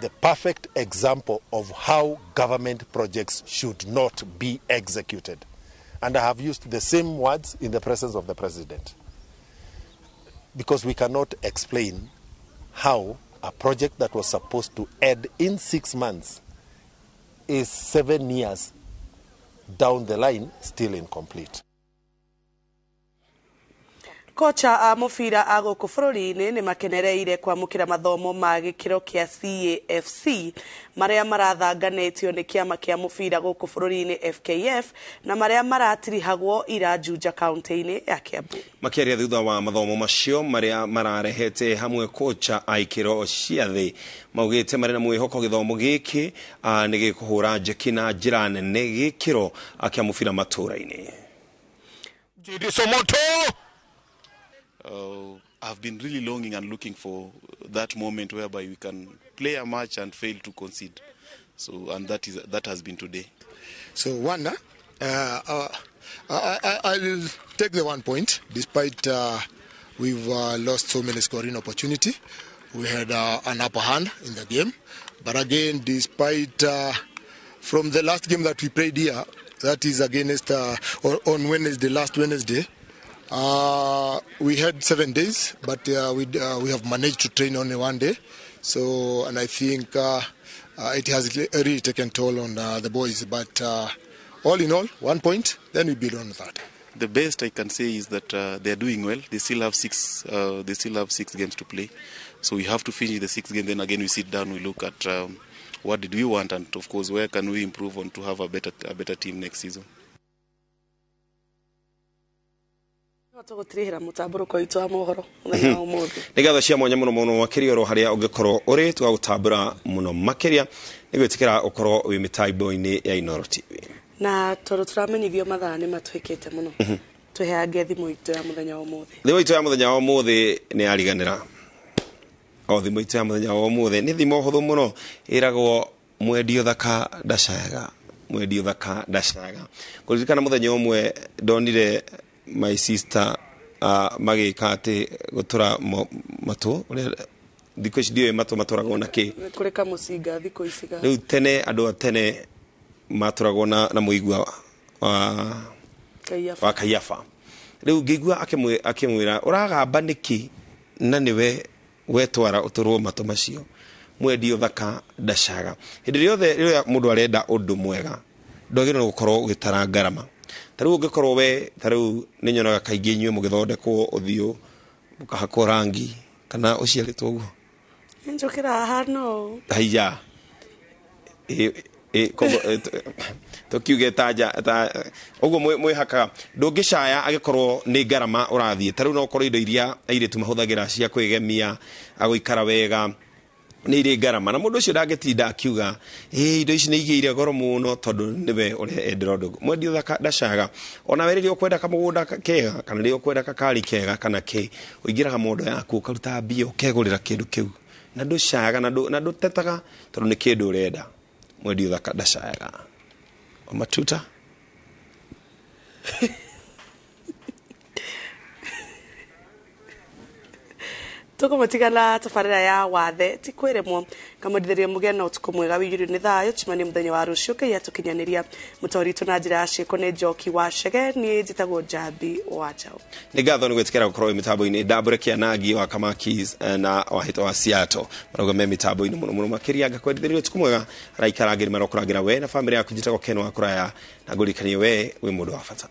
the perfect example of how government projects should not be executed. And I have used the same words in the presence of the president. Because we cannot explain how a project that was supposed to end in 6 months is 7 years down the line still incomplete. Kocha a mũbira a gũkũ bũrũri-inĩ nĩ makenereire kwamũkĩra mathomo ma gĩkĩro kĩa CAFC marĩa marathanganĩtio nĩ kĩama kĩa mũbira gũkũ bũrũri-inĩ FKF na marĩa maratirihagwo ira Juja kaunti-inĩ ya Kiambu. Makĩaria thutha wa mathomo macio marĩa mararehete hamwe kocha a ikĩro cia thĩ maugĩte marĩ na mwĩhoko gĩthomo gĩkĩ nĩ gĩkũhũra njeki na njĩra nene gĩkĩro kĩa mũbira matũũra-inĩ. Somoto! I've been really longing and looking for that moment whereby we can play a match and fail to concede. So, and that has been today. So one, I will take the 1 point, despite we've lost so many scoring opportunity. We had an upper hand in the game, but again, despite from the last game that we played here, that is against on Wednesday, last Wednesday. We had 7 days, but we have managed to train only 1 day. So, and I think it has really taken toll on the boys. But all in all, 1 point, then we build on that. The best I can say is that they are doing well. They still have six. They still have 6 games to play. So we have to finish the 6 games. Then again, we sit down, we look at what did we want, and of course, where can we improve on to have a better team next season. Tũgũtirihĩra mũtambũrũko witũ wa mohoro mũthenya wa ũmũthĩ. Nĩ ngatho cia mwanya mũno mũno makĩria oro harĩa ũngĩkorwo ũrĩ tũgagũtambũra mũno makĩria nĩ gwĩtĩkĩra ũkorwo wĩ mĩtambo-inĩ ya Inooro TV. Na tondũ tũramenyithio mathaa nĩ matwĩkĩte mũno twĩheange thimũ itũ ya mũthenya wa ũmũthĩ. Thimũ itũ ya mũthenya wa ũmũthĩ nĩ yariganĩra. O thimũ itũ ya mũthenya wa ũmũthĩ nĩ thimũ hũthũ mũno ĩragwo mwendio thaka ndacayaga, mwendio thaka ndacayaga. Kũririkana mũthenya ũmwe ndonire my sister magĩka atĩ gũtũra matũ ũrĩa thikũ ici ndiũĩ matũ matũragwo na kĩ. Kũrĩ kamũcinga thikũ ici ga. Rĩu tene andũ a tene matũragwo na mũigua wa Kaiafa. Rĩu ngĩigua akĩmwĩra ũragamba nĩkĩ na nĩwe wetwara ũtũrwo matũ macio. Mwendio thaka ndacaga. Hĩndĩ ĩrĩa rĩrĩa mũndũ arenda ũndũ mwega ndwagĩrĩirwo gũkorwo ũgĩtara ngarama. Ta rĩu ũngĩkorwo we ta rĩu nĩ nyonaga kaingĩ inyuĩ mũgĩthondekwo ũthiũ mũkahakwo rangi kana ũciarĩtwo ũguo. Njũkĩra haha no. Haiya. Tũkiuge ta ũguo mwĩhakaga ndũngĩcaya angĩkorwo nĩ ngarama ũrathiĩ. Ta rĩu no ũkorwo indo iria airĩtu mahũthagĩra cia kwĩgemia agũikara wega nĩ irĩ ngarama na mũndũ ũcio ndangĩtinda akiuga indo ici nĩ igĩire goro mũno tondũ nĩwe ũrĩa endera ũndũ. Mwendio thaka ndacaga. Ona we rĩrĩa ũkwenda kamũgũnda kega kana rĩrĩa ũkwenda kakari kega kana kĩ ũingĩraga mondo yaku ũkaruta mbia ũkegũrĩra kĩndũ kĩu na ndũcayaga na ndũtetaga tondũ nĩ kĩndũ ũrenda. Mwendio thaka ndacayaga. Matuta Tũkũmũtigana tabarĩra ya wathe ti kwĩremwo ngamwendithĩria mũgĩe na ũtukũ mwega wĩiyũrio nĩ thayũ tũcemanie mũthenya wa rũciũ Ngai atũkinyanĩria mũtũrĩre witũ na njĩra ya ciĩko nĩ Njoki wa Chege niĩ njĩtagwo Njambi wa Njaũ. Nĩ ngatho nĩ gwĩtĩkĩra gũkorwo wĩ mĩtambo-inĩ Ndambũre Kĩanangi wa Kamakis na Wahĩto wa Seattle marauga me mĩtambo-inĩ mũno mũno makĩria ngakwendithĩria ũtukũ mwega araikarangĩri marokũrangĩra we na bamĩrĩ yaku njĩtagwo Ken wa Kũraya na ngũririkanie we wĩ mũndũ wa bata.